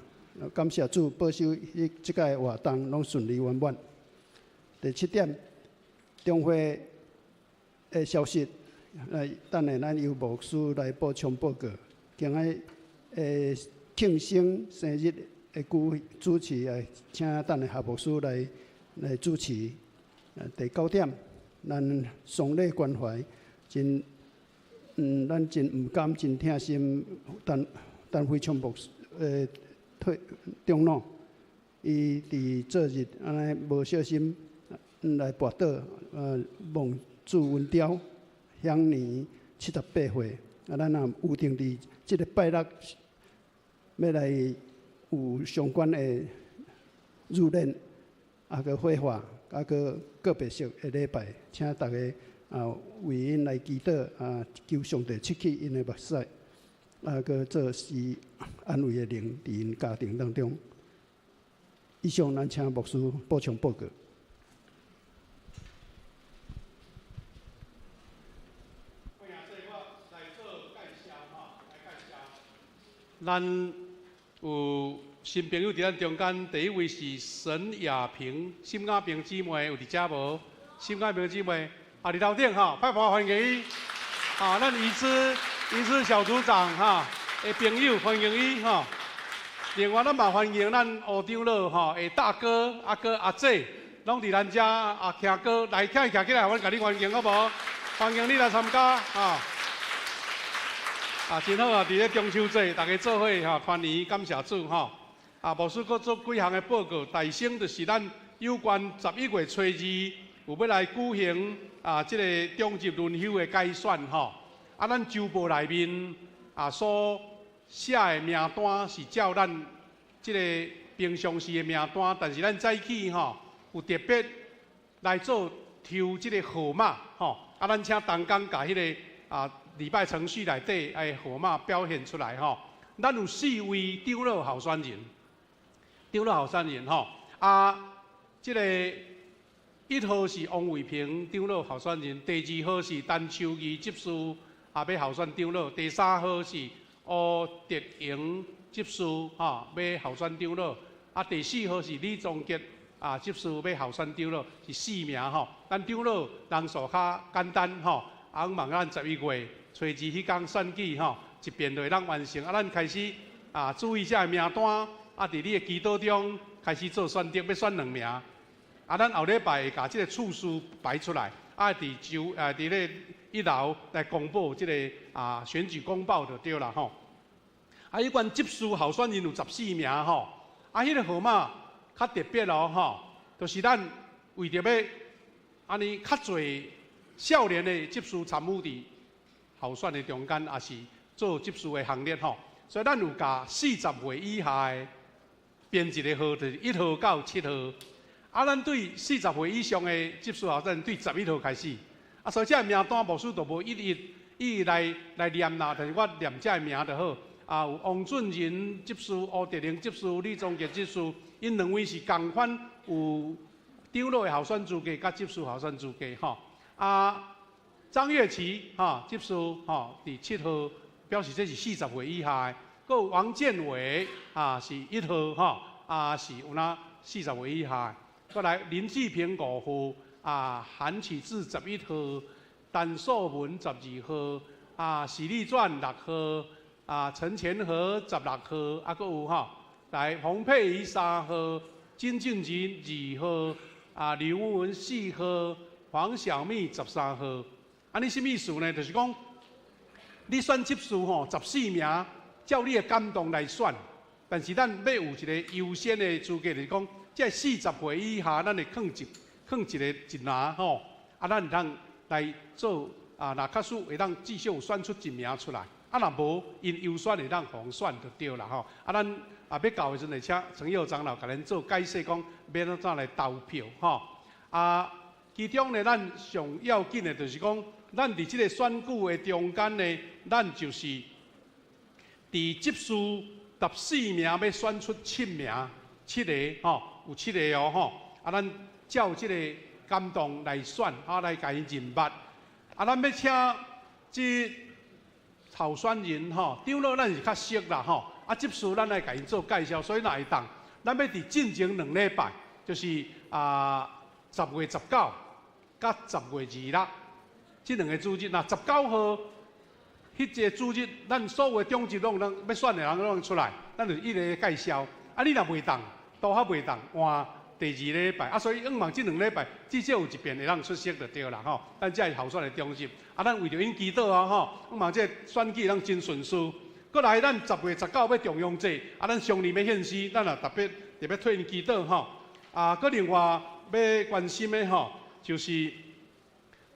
感謝主保守，彼這屆活動攏順利圓滿。第七點，中會的消息，來等下咱由牧師來補充報告。今仔的慶生生日的主主持，請等下何牧師來主持。第九點，咱喪禮關懷真。咱真毋甘，真疼心，陳輝昌牧師，退長老，伊佇昨日按呢無小心來跋倒，蒙主恩召，享年78歲。啊，咱也有定佇這个拜六欲來有相關的入殮，啊，閣火化，啊，閣告別式的禮拜，請大家。啊，為𪜶來祈禱，啊，求上帝拭去𪜶的目屎，啊，閣做是安慰的靈，佇𪜶家庭當中。以上，咱請牧師補充報告。來做介紹。咱有新朋友佇咱中間，第一位是沈雅萍、沈雅萍姊妹，有佇遮無？沈雅萍姊妹，啊，佇樓頂吼，拍拍歡迎伊。啊，咱怡芝、怡芝小組長哈的朋友，歡迎伊吼。另外，咱嘛歡迎咱吳長老吼的大哥、阿哥、阿姐，攏佇咱遮啊，徛哥來徛徛起來，阮共你歡迎好無？歡迎你來參加啊！啊，真好啊！佇咧中秋節，大家做伙吼團圓，感謝主吼。啊，牧師閣做幾項的報告，大先就是咱有關11月初二有欲來舉行啊，這個長執輪休的改選吼。啊，咱週報內面啊所寫的名單是照咱這個平常時的名單，但是咱早起吼有特別來做抽這個號碼吼。啊，咱請同工共彼個啊禮拜程序內底的號碼表現出來吼。咱有四位長老候選人，長老候選人吼。啊，這個一號是王偉平長老候選人，第二號是陳秋儀執事啊，欲候選長老，第三號是吳德榮執事吼，欲候選長老，啊，第四號是李宗傑啊執事欲候選長老，是四名吼。咱長老人數較簡單吼，啊，望咱11月初二彼工選舉吼，一遍就會當完成。啊，咱開始啊注意這个名單，啊，佇你的祈禱中開始做選擇，欲選兩名。啊，咱後禮拜會共這個次序排出來，啊，佇周啊佇咧一樓來公布這個啊選舉公報就對啦吼。啊，有關執事候選人有14名吼，啊，彼個號碼較特別哦吼，就是咱為著欲按呢較濟少年的執事參與佇候選的中間，也是做執事的行列吼，所以咱有共40歲以下的編一個號，就是1號到7號。啊，咱對40歲以上的執事候選人對11號開始。啊，所以這个名單牧師就無一一一一來念啦，但是我念這个名就好。啊，有王俊仁執事、吳德玲執事、李宗傑執事，𪜶兩位是仝款有長老的候選資格，佮執事候選資格吼。啊，張月琪吼執事吼，佇7號，表示這是40歲以下的。閣有王建偉啊，是1號吼，啊是有那40歲以下的。閣來林志平5號，啊韓啟智11號，陳素文12號，啊許立傳6號，啊陳前和16號，啊閣有吼，來洪佩瑜3號，金俊吉2號，啊劉文4號，黃小蜜13號。按呢啥物意思呢？就是講，你選執事吼，14名，照你的感動來選，但是咱欲有一個優先的資格，就是講，這40歲以下，咱會囥一個一人吼，啊，咱會當來做啊，若假使會當至少有選出一名出來，啊，若無，𪜶優選會當予人選就對啦吼。啊，咱啊欲到的時陣會請陳佑長老共咱做解釋，講欲按怎來投票吼。啊，其中呢，咱上要緊的就是講，咱佇這個選舉的中間呢，咱就是佇執事14名欲選出七名，七個吼，有七個哦吼。啊，咱照這個感動來選，啊，來共𪜶認捌。啊，咱欲請這候選人吼，長老咱是較熟啦吼。啊，執事咱來共𪜶做介紹，所以若會當，咱欲佇進前兩禮拜，就是啊10月19佮10月26，這兩个主日，若19號，彼個主日，咱所有的長執攏攏欲選的人攏出來，咱就一个介紹。啊，你若袂當，拄好袂當換第二禮拜。啊，所以向望這兩禮拜至少有一遍會當出席就對啦吼。咱才是候選的長執。啊，咱為著𪜶祈禱哦吼，向望這個選舉攏真順遂。閣來，咱10月19欲重陽節，啊，咱雙靈欲獻詩，咱也特別特別替𪜶祈禱吼。啊，閣另外欲關心的吼，就是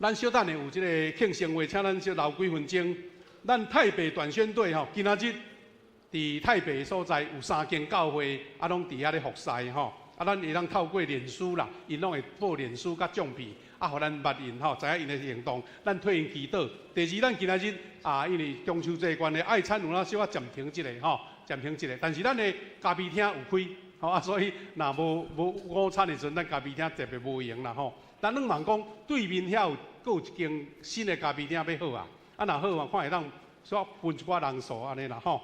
咱小等下有這個慶生會，請咱小留幾分鐘。咱台北短宣隊吼，今仔日佇台北所在有三間教會，啊，攏佇遐咧服侍吼。啊，咱會當透過臉書啦，𪜶攏會報臉書佮相片，啊，予咱捌𪜶吼，知影𪜶的行動。咱替𪜶祈禱。第二，咱今仔日啊，因為中秋節關係，愛餐有哪小可暫停一下吼，暫停一下。但是咱的咖啡廳有開，吼啊，所以若無無午餐的時陣，咱咖啡廳特別無閒啦吼。咱向望講對面遐有閣有一間新的咖啡廳欲好啊，啊，若好啊，看會當煞分一寡人數按呢啦吼。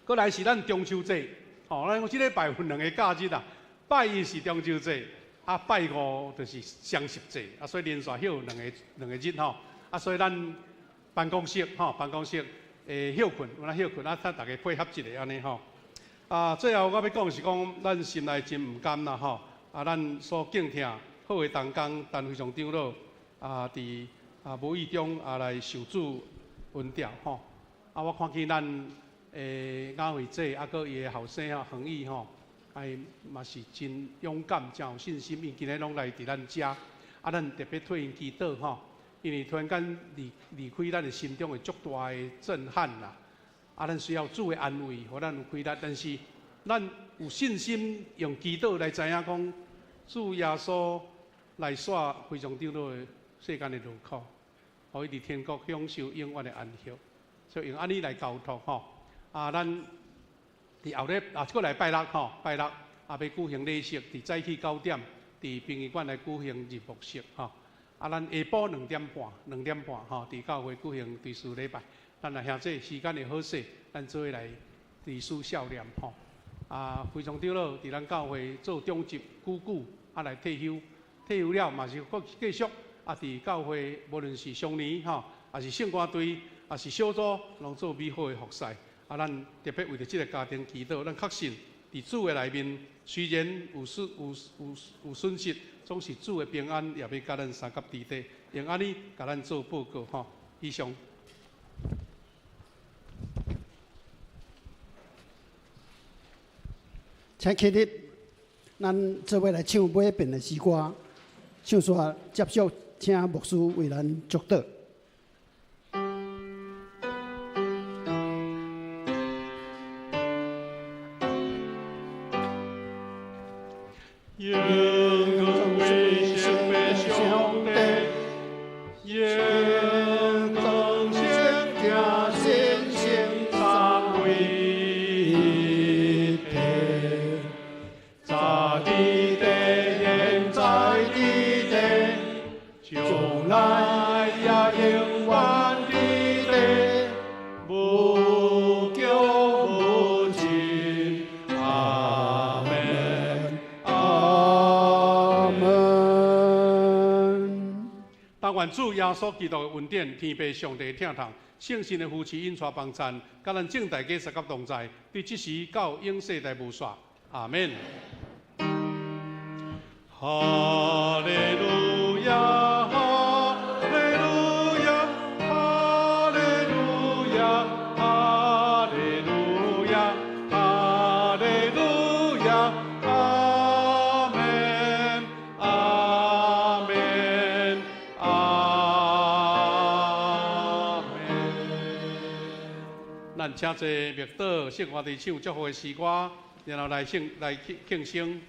閣來是咱中秋節，吼，咱講這禮拜分兩个假日啦，拜一是中秋節，啊拜五就是雙十節，啊所以連續休兩個日吼，啊所以咱辦公室吼，辦公室會歇睏，有哪歇睏，啊，請大家配合一下按呢吼。啊，最後我欲講是講，咱心內真毋甘啦吼，啊，咱所敬聽好的同工陳非常長老啊，佇啊無意中啊來受主恩召吼，啊，我看見咱雅慧姐啊，閣伊的後生吼，恒毅吼，哎嘛是真勇敢，真有信心，𪜶今日攏來佇咱遮，啊，咱特別替𪜶祈禱吼，因為突然間離開咱的心中會足大的震撼啦，啊，咱需要主的安慰，予咱有氣力，但是咱有信心用祈禱來知影講，主耶穌來煞非常長老的世間的勞苦，予伊佇天國享受永遠的安息，所以用按呢來交託吼。啊，咱佇後日啊，這個禮拜六吼，拜六啊，欲舉行禮式，佇早起9點，佇殯儀館來舉行入墓式吼。啊，咱下晡2點半，2點半吼，佇教會舉行追思禮拜。咱若兄弟時間會好勢，咱做伙來追思孝念吼。啊，非常長老佇咱教會做長執久久，啊來退休，退休了嘛是閣繼續啊，佇教會無論是少年吼，抑是聖歌隊，抑是小組，攏做美好的服事。啊，咱特別為著這个家庭祈禱，咱確信佇主的內面，雖然有損失，總是主的平安也欲佮咱相佮佇底，用按呢共咱做報告吼。以上。請起立，咱做伙來唱尾一遍的詩歌，唱煞接續請牧師為咱祝禱。主耶穌基督的恩典，天父上帝疼痛，聖神的扶持、引帶幫贊，佮咱眾大家相佮同在，對這時到永世代無煞。阿們。哈利路亞，哈利路亞，哈利路亞，哈利路亞，哈利路亞，阿們，阿們，阿們。咱請坐默禱，聖歌隊唱祝福的詩歌，然後來聖來慶生。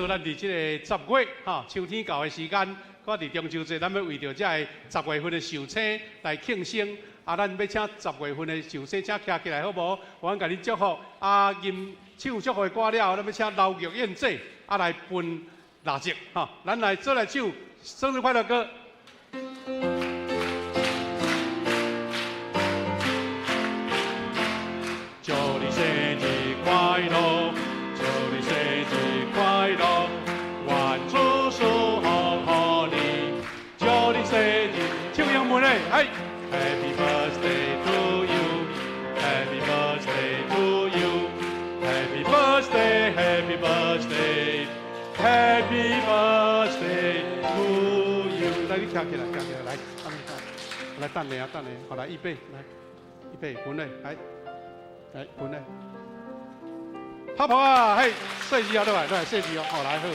咱佇這个10月吼，秋天到的時間，閣佇中秋節，咱欲為著這个10月份的壽星來慶生。啊，咱欲請10月份的壽星，請徛起來好無？我共恁祝福。啊，吟唱祝福的歌了後，咱欲請劉玉燕姐啊來分蠟燭吼。咱來做來唱生日快樂歌。祝你生日快樂，祝你生日快樂。Happy birthday to you, Happy birthday to you, Happy birthday, Happy birthday, Happy birthday 來，你徛起來，徛起來，來，來等下啊，等下，好來，預備，來，預備，盤咧，來，來盤咧，拍婆啊，嘿，細字啊，落來，落來，細字哦，好來好。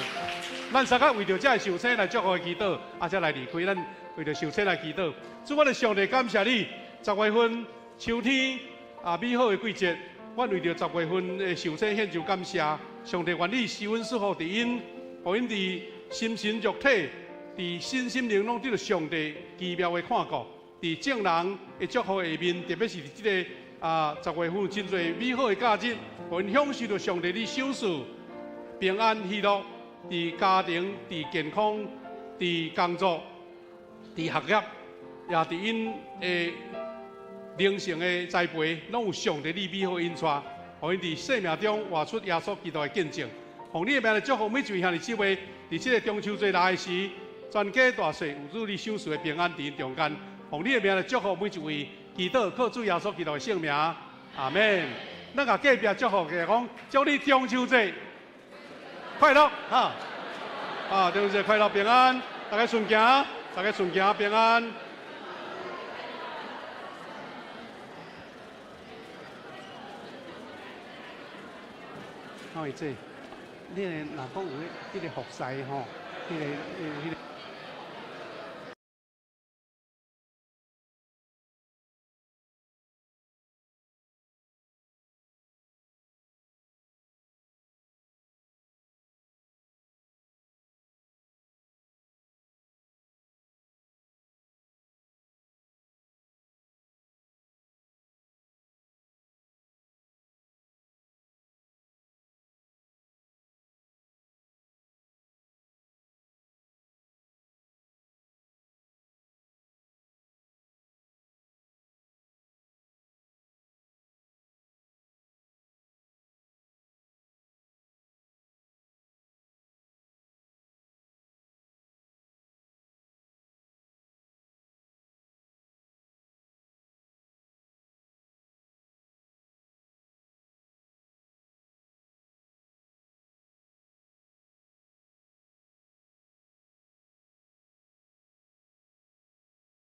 咱三個為著這个壽星來祝福祈禱，啊，才來離開。咱為著壽星來祈禱。主，我的上帝感謝你，十月份秋天啊，美好的季節，阮為著十月份的壽星獻上感謝。上帝願你施恩賜福佇𪜶，予𪜶佇心神肉體、佇身心靈攏得著上帝奇妙的看顧。佇眾人的祝福下面，特別是佇這个啊十月份真濟美好的假日，予𪜶享受著上帝你賞賜平安喜樂，佇家庭、佇健康、佇工作、佇學業，也佇𪜶的靈性的栽培，攏有上帝你美好引帶，予𪜶佇生命中活出耶穌基督的見證。奉你的名來祝福每一位兄弟姊妹，佇這個中秋節來的時，全家大細有主你賞賜的平安佇𪜶中間。奉你的名來祝福每一位，祈禱靠主耶穌基督的聖名，阿們。咱共隔壁祝福者講，祝你中秋節快樂哈！啊，中秋節快樂平安，大家順行，大家順行平安。哦，這，你若講有彼個服侍吼，彼個。